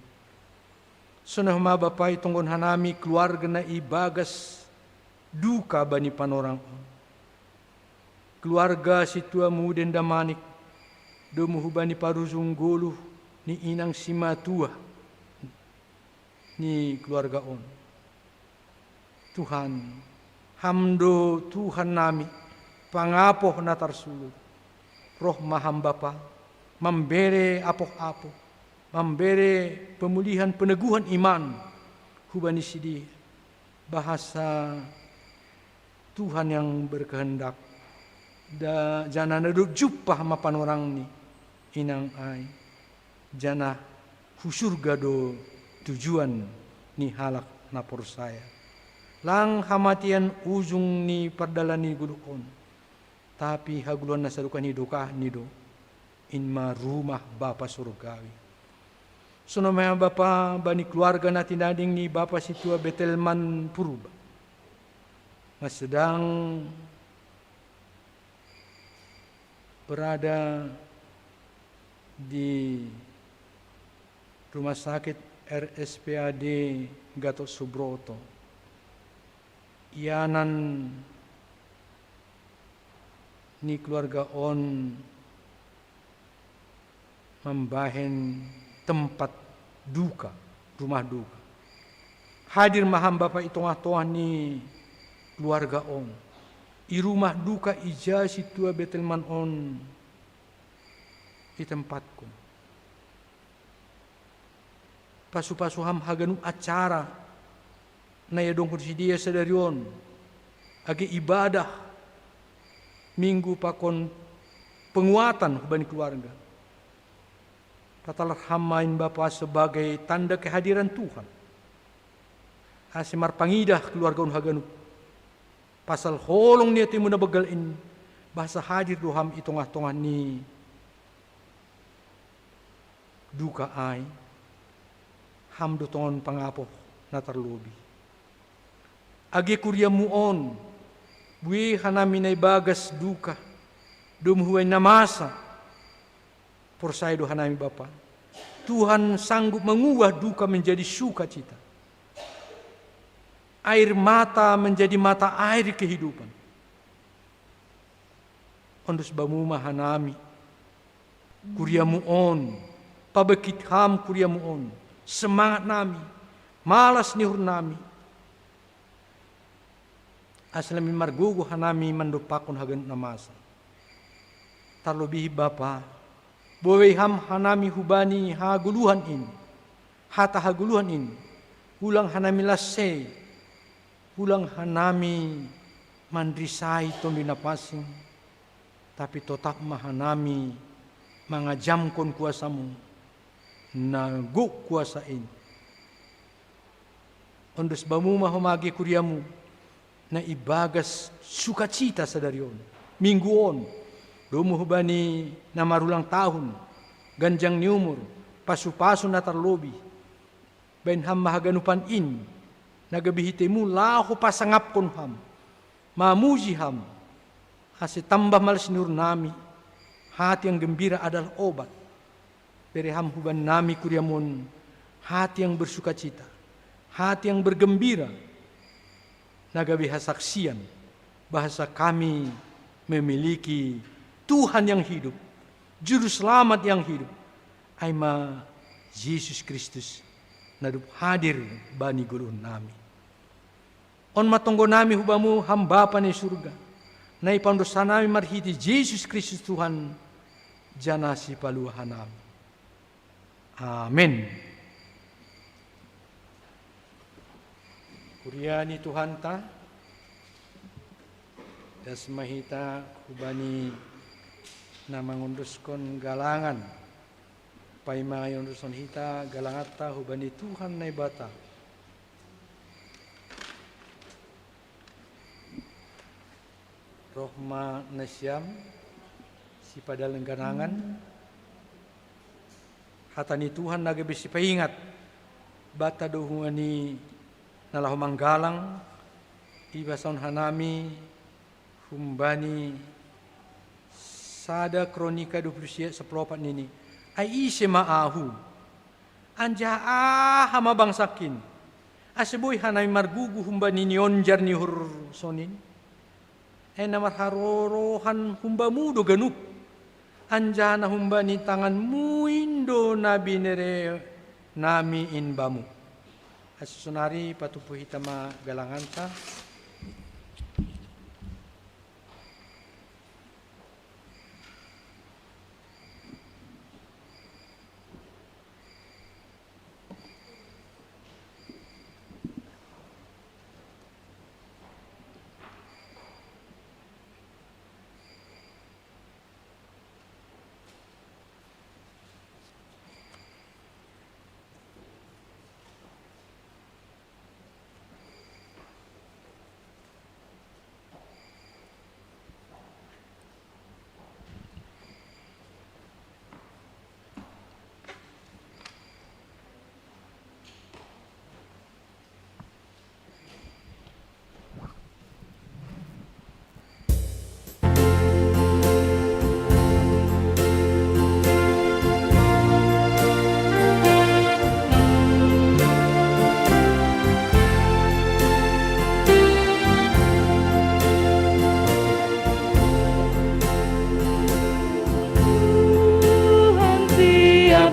Sonai homa Bapa, itonggohon hanami keluarga na ibagas duka bani panorang on. Keluarga Sintua Muden Damanik, domu hubani parujung goluh ni inang simatua ni keluarga on. Tuhan, Ham do Tuhan nami, pangapoh na tarsulut. Roh ma Ham Bapa, mambere apoh-apoh, mambere pemulihan, peneguhan iman hubani sidea. Bahasa Tuhan yang berkehendak, da-, janah na dob jumpah ma panorang ni inang ai, janah hu surga do tujuan ni halak na porsaya. Lang hamatean ujung ni pardalan ni goluh on, tapi hagoluhan na sadokah ni dokahni do, in ma rumah Bapa Surgawi. Sonai ma Bapa bani keluarga na tinading ni Bapa Sintua Betelman Purba, na sedang Berada di Rumah Sakit R S P A D Gatot Subroto, ianan ni keluarga on mambahen tempat duka, rumah duka. Hadir ma ham Bapa i tongah-tongah ni keluarga on, i rumah duka ija sintua Betleman on itempatkon. Pasu-pasu ham haganup acara na iadongkon sidea sadari on, age ibadah Minggu pakon penguatan hubani keluarga. Tatalar ham ma in Bapa sebagai tanda kehadiran Tuhan, ase marpangidah keluarga on haganup. Pasal holong ni ateimu na banggal in, bahasa hadir do ham i tongah-tongah ni duka ai, ham do tongon pangapoh na tarlobi. Age kuriamu on, buei hanami na ibagas duka, domu hubaen na masa. Porsaya do hanami Bapa, Tuhan sanggup mengubah duka menjadi sukacita, air mata menjadi mata air kehidupan. Ondos bamu ma hanami kuriamu on, pabangkit ham kuriamu on, semangat nami, malas ni uhur nami, ase lam i margogo hanami mandompakkon haganup na masa. Tarlobi Bapa, buei ham hanami hubani hagoluhan in, hata hagoluhan in, ulang hanami lansei, ulang hanami manrisai Tonduy Napansing, tapi totap ma hanami mangajamkon kuasamu na gok kuasa in. Ondos bamu ma homa age kuriamu na ibagas sukacita sadari on, Minggu on, domu hubani na marulang tahun, ganjang ni umur, pasu-pasu na tarlobi. Baen ham ma haganupan in na gabe hiteimu laho pasangapkon ham, mamuji ham, ase tambah malas ni uhur nami. Hati yang gembira adalah obat. Bere ham hubannami kuriamu on hati yang bersukacita, hati yang bergembira, na gabe hasaksian bahasa kami memiliki Tuhan yang hidup, Juru Selamat yang hidup, ai ma Jesus Kristus na dob hadir bani goluhnami. On ma tonggonami hubamu ham Bapa ni surga, na ipaondos hanami marhite Jesus Kristus Tuhan, janah Sipalua hanami. Amen. Kuria ni Tuhanta, das ma hita hubani na mangondoskon galangan. Paima iondoskon hita galanganta hubani Tuhan Naibata. Roh ma nasiam sipadalhan galangan, hata ni Tuhan na gabe sipaingat banta do hubani na laho manggalang. Ibasahon hanami humbani sada Kronika dua puluh sia sapuluh opat nini: Ai ise ma ahu, anjaha aha ma bangsangkin, ase boi hanami margugu humbani nionjar ni uhur sonin? Ai na marharorohan humbamu do ganup, anjaha na humbani tanganmu in do na binerenami in bamu. Ase sonari patumpu hita ma galanganta.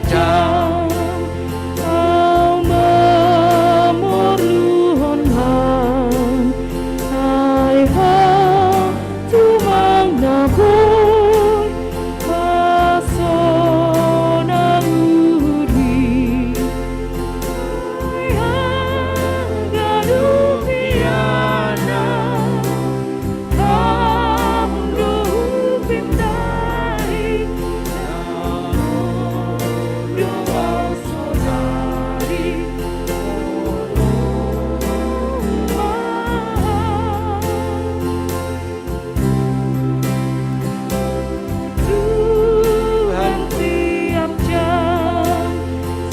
Au mamorluhon Ham, ai Ho tumang na boi pasonanghon uhurhi. Ai haganup ianan, Ham do hupindahi, na ro do Au saudari, tolong ma Au. Tuhan, tiap jam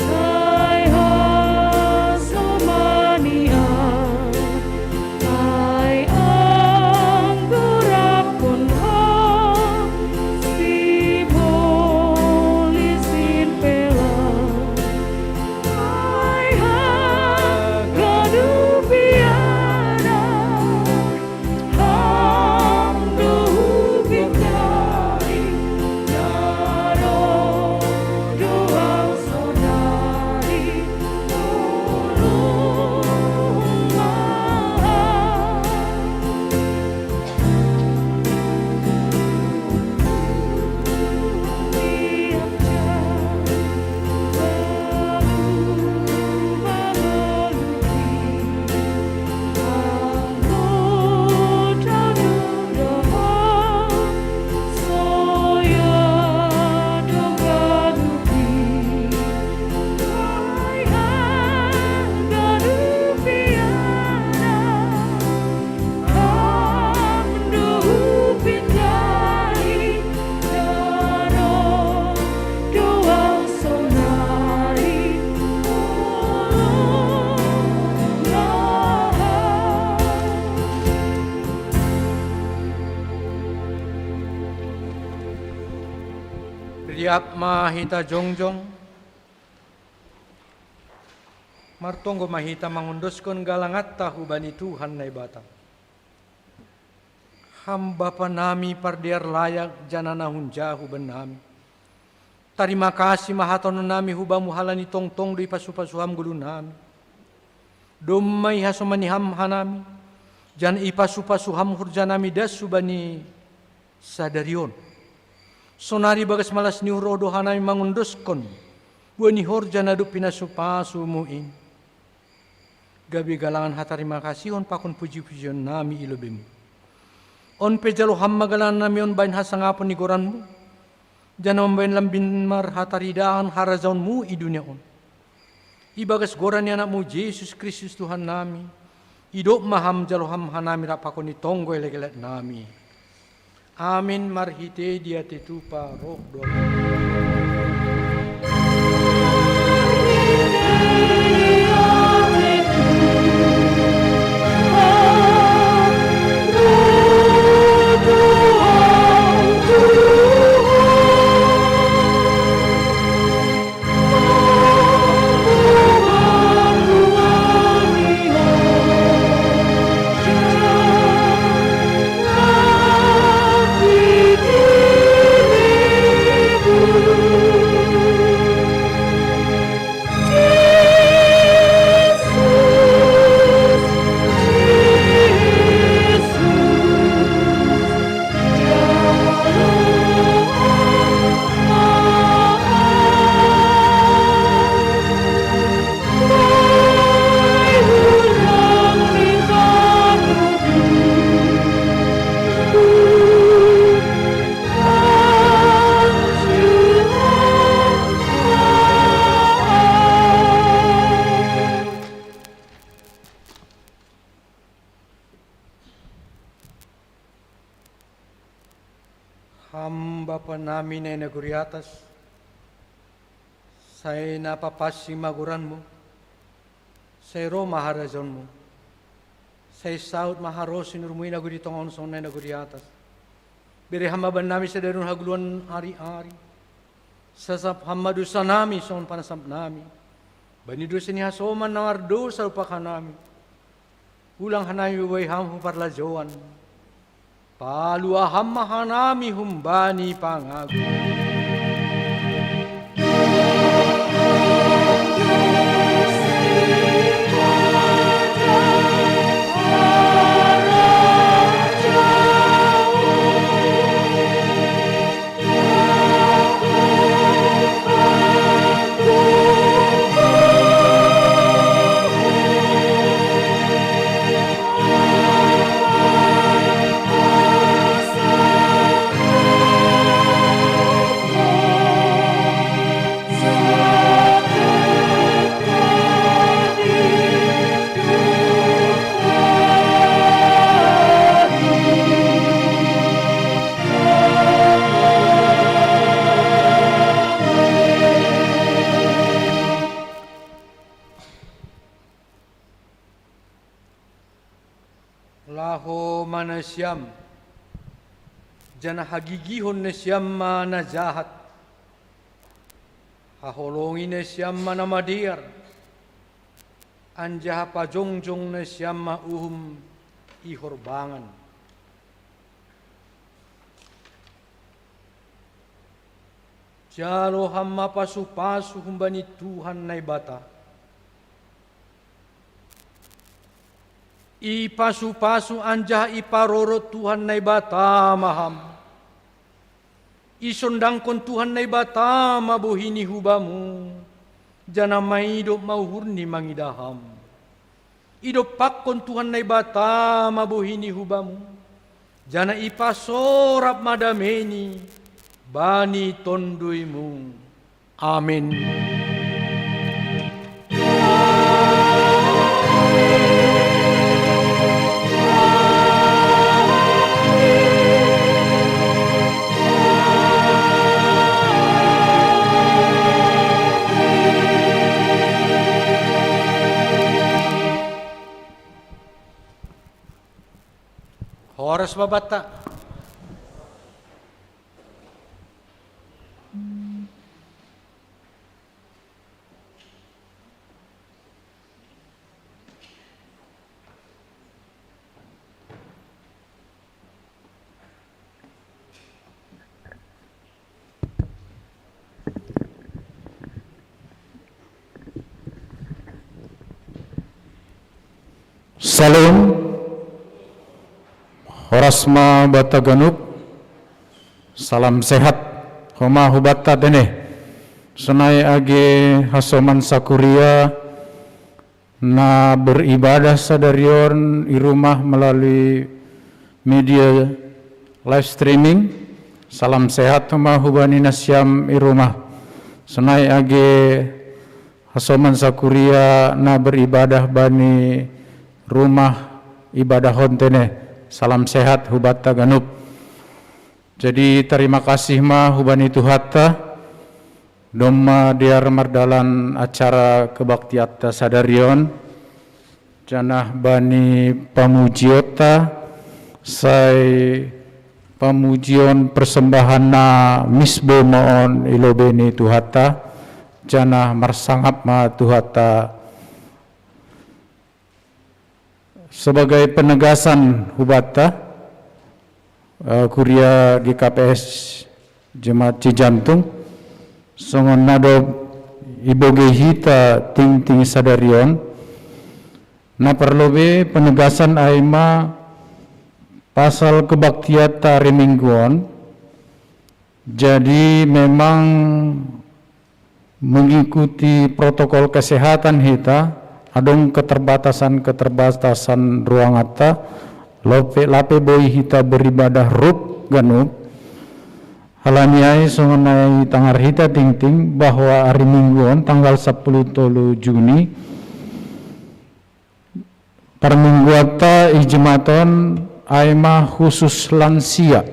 sai hasomani Au, ai anggo rap hon Ho, siboli sin pelah. Ai haganup ianan, Ham do hupindahi, na ro do Au saudari, tolong ma Au. Riap ma hita jongjong, martonggo ma hita mangondoskon galanganta hubani Tuhan Naibata. Ham Bapa nami pardear layak, janah na hunjah hubannami. Tarima kasih ma hataononnami hu Bamu halani tongtong do ipasu-pasu Ham ngolunami. Domma ihasomani Ham hanami, janah ipasu-pasu Ham horjanami das hubani sadari on. Sonari bagas malas ni uhur roh do hanami mangondoskon buah ni horja na dob pinasu-pasuMu in. Gabe galangan hatarima kasihon pakon puji-pujionnami i lobeiMu. On pe jalo Ham ma galangannami on bahen hasangapon ni goranMu, janah mambahen lambin marhataridahan harajaonMu i dunia on. Ibagas goran ni AnakMu Jesus Kristus Tuhannami, idop ma Ham, jalo Ham hanami rap pakon ni tonggo elek-eleknami. Amin. Marhitei diatei tupa roh do Ham. Ham Bapa nami na i nagori atas, sai na papansing ma goranMu, sai ro ma harajaonMu, sai saud ma harosuh ni uhurMu i na di tonga on songon na i nagori atas. Bere Ham ma bannami sadari on hagoluhan ari-ari. Sasap Ham ma dousanami songon panasapnami bani dousa ni hasoman na mardousa dompak hanami. Ulang hanami bobai Ham hu parlajouan. Palua Ham ma hanami humbani pangago. siam, janah hagigihon nasiam ma na jahat, haholongi nasiam ma na madear, anjaha pajongjong nasiam ma uhum i horbangan. Jalo ham ma pasu-pasu humbani Tuhan Naibata. Ipasu-pasu anjaha iparoro Tuhan Naibata ma ham. Isondangkon Tuhan Naibata ma bohini hubamu, janah maidop ma uhurni mangidah ham. Idompakkon Tuhan Naibata ma bohini hubamu, janah ipasorap ma dameini bani tonduimu. Amin. Horas ma banta. Salom. Horas ma banta ganup. Salam sehat homa hubanta tene. Sonai age hasoman sakuria na beribadah sadari on i rumah melalui media live streaming. Salam sehat homa hubani nasiam i rumah. Sonai age hasoman sakuria na beribadah bani rumah ibadah on tene. Salam sehat hubanta ganup. Jadi tarima kasih ma hubani Tuhanta, domma dear mardalan acara kebaktianta sadari on, janah bani pamujionta sai pamujion persembahan na misbo ma on i lobei ni Tuhanta, janah marsangap ma Tuhanta. Sebagai penegasan hubanta, eh, kuria G K P S Jemaat Cijantung, songon na dob ibogei hita tingting sadari on, na parlobei penegasan ai ma pasal kebaktianta ari Minggu on. Jadi memang mengikuti protokol kesehatan hita, adong keterbatasan-keterbatasan ruanganta, lope lape boi hita beribadah rap ganup. Halani ai songon na itangar hita tingting bahwa ari Minggu on tanggal sampulu tolu Juni, parmingguanta i jemaat on ai ma khusus lansia.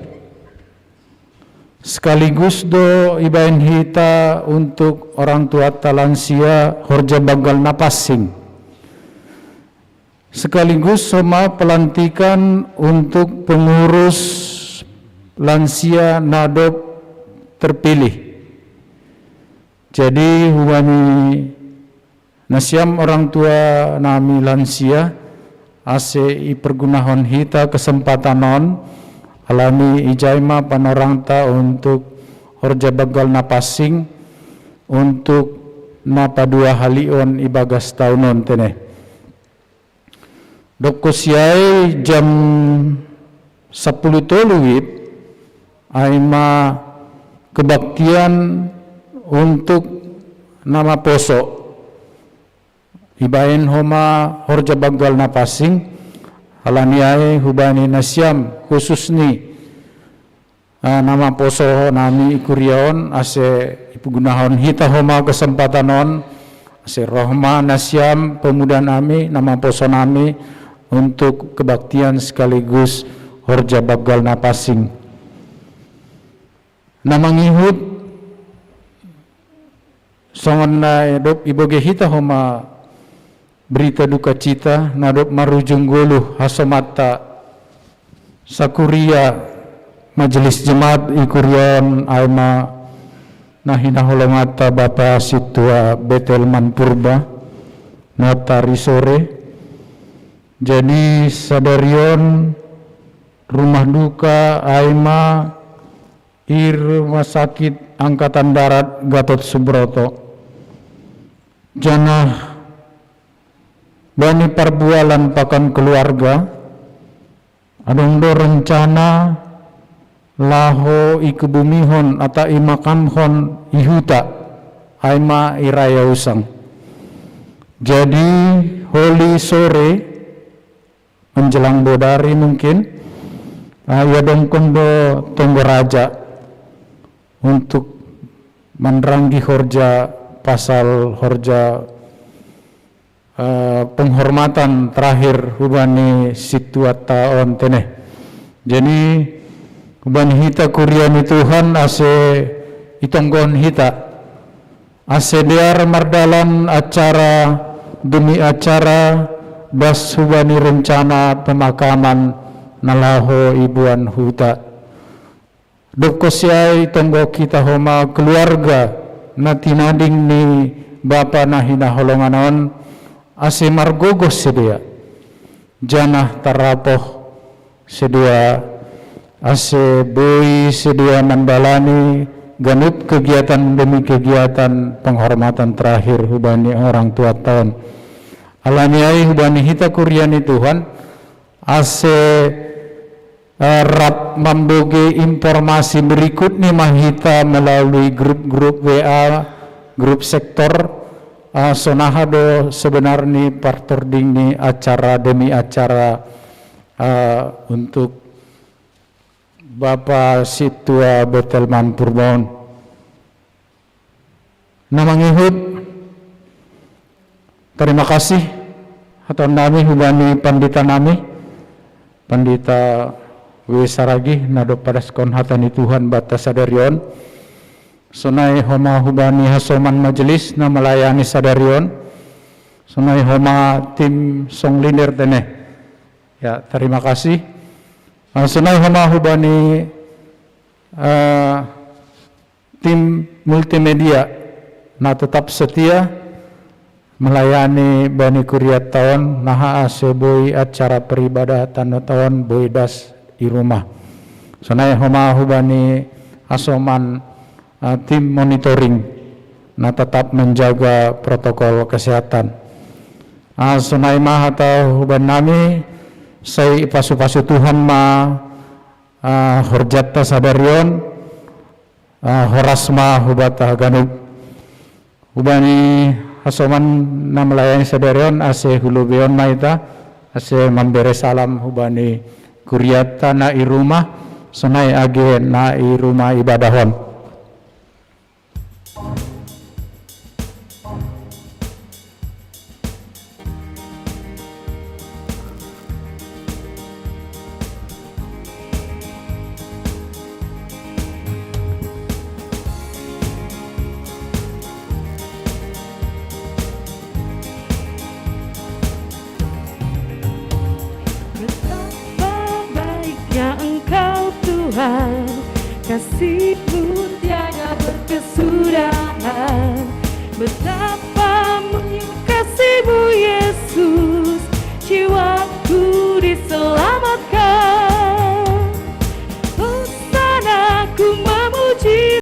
Sekaligus do ibaen hita untuk orang tuanta lansia horja banggal na pansing. Sekaligus homa pelantikan untuk pengurus lansia na dob terpilih. Jadi hubani nasiam orang tua nami lansia, ase ipergunahon hita kesempatan on, alani ijai ma panorangta untuk horja banggal na pansing, untuk na paduahalihon ibagas taon on tene. Dob husiai jam sampulu tolu wib, ai ma kebaktian untuk na maposo. Ibaen homa horja banggal na pansing, halani ai hubani nasiam khusus ni, ah, na maposo nami i kuria on, ase ipegunahon hita homa kesempatan on, ase roh ma nasiam pemuda nami, na maposo nami untuk kebaktian sekaligus horja banggal na pansing. Na mangihut songon na dob ibogei hita homa berita duka cita, na dob marujung goluh hasomanta Sakuria majelis jemaat i kuriaon ai ma na hinaholonganta Bapa Sintua Betel Manpurba na tarisore. Jadi sadarion rumah duka ai ma i Rumah Sakit Angkatan Darat Gatot Subroto. Janah bani parbualan pakan keluarga, adong do rencana laho ikebumihon atau imakamhon i huta, ai ma i Raya Usang. Jadi holi sore menjelang bodari mungkin, uh, iadongkon do tonggo raja untuk manranggi horja pasal horja uh, penghormatan terakhir hubani sintuanta on tene. Jadi hubani hita kuria ni Tuhan ase itonggohon hita ase dear mardalan acara demi acara das hubani rencana pemakaman na laho iboan huta. Dokkosi ai tonggo hita homa keluarga na tinading ni Bapa na hinaholongan on ase margogoh sidea, janah tarapoh sidea ase boi sidea mandalani ganup kegiatan demi kegiatan penghormatan terakhir hubani orang tuanta on. Alani ai hubani hita kuria ni Tuhan, ase uh, rap mambogei informasi berikut ni ma hita melalui grup-grup W A, grup sektor, uh, sonaha do sebenarni partording ni acara demi acara uh, untuk Bapa Sintua Betel Manpurba on. Na mangihut, terima kasih hataon nami hubani pandita nami, pandita W Saragih na dob padaskon hata ni Tuhan banta sadari on. Sonai homa hubani hasoman majelis na melayani sadari on. Sonai homa tim songlinder tene. Ya, terima kasih. Uh, sonai homa hubani uh, tim multimedia na tetap setia melayani bani kuriatta on, naha ase boi acara peribadatan taon boi das i rumah. Sonai homa hubani hasoman uh, tim monitoring na tetap menjaga protokol kesehatan. Uh, sonai ma hata huban nami, sai ipasu-pasu Tuhan ma uh, horjatta sadari on, uh, horas ma hubata haganup. Hubani hasoman na melayani sadari on ase hulobeon ma ita ase mambere salam hubani kuriatta na i rumah, sonai age na i rumah ibadah on. Betapa baiknya Engkau Tuhan, kasih-Mu tiada berkesudahan. Betapa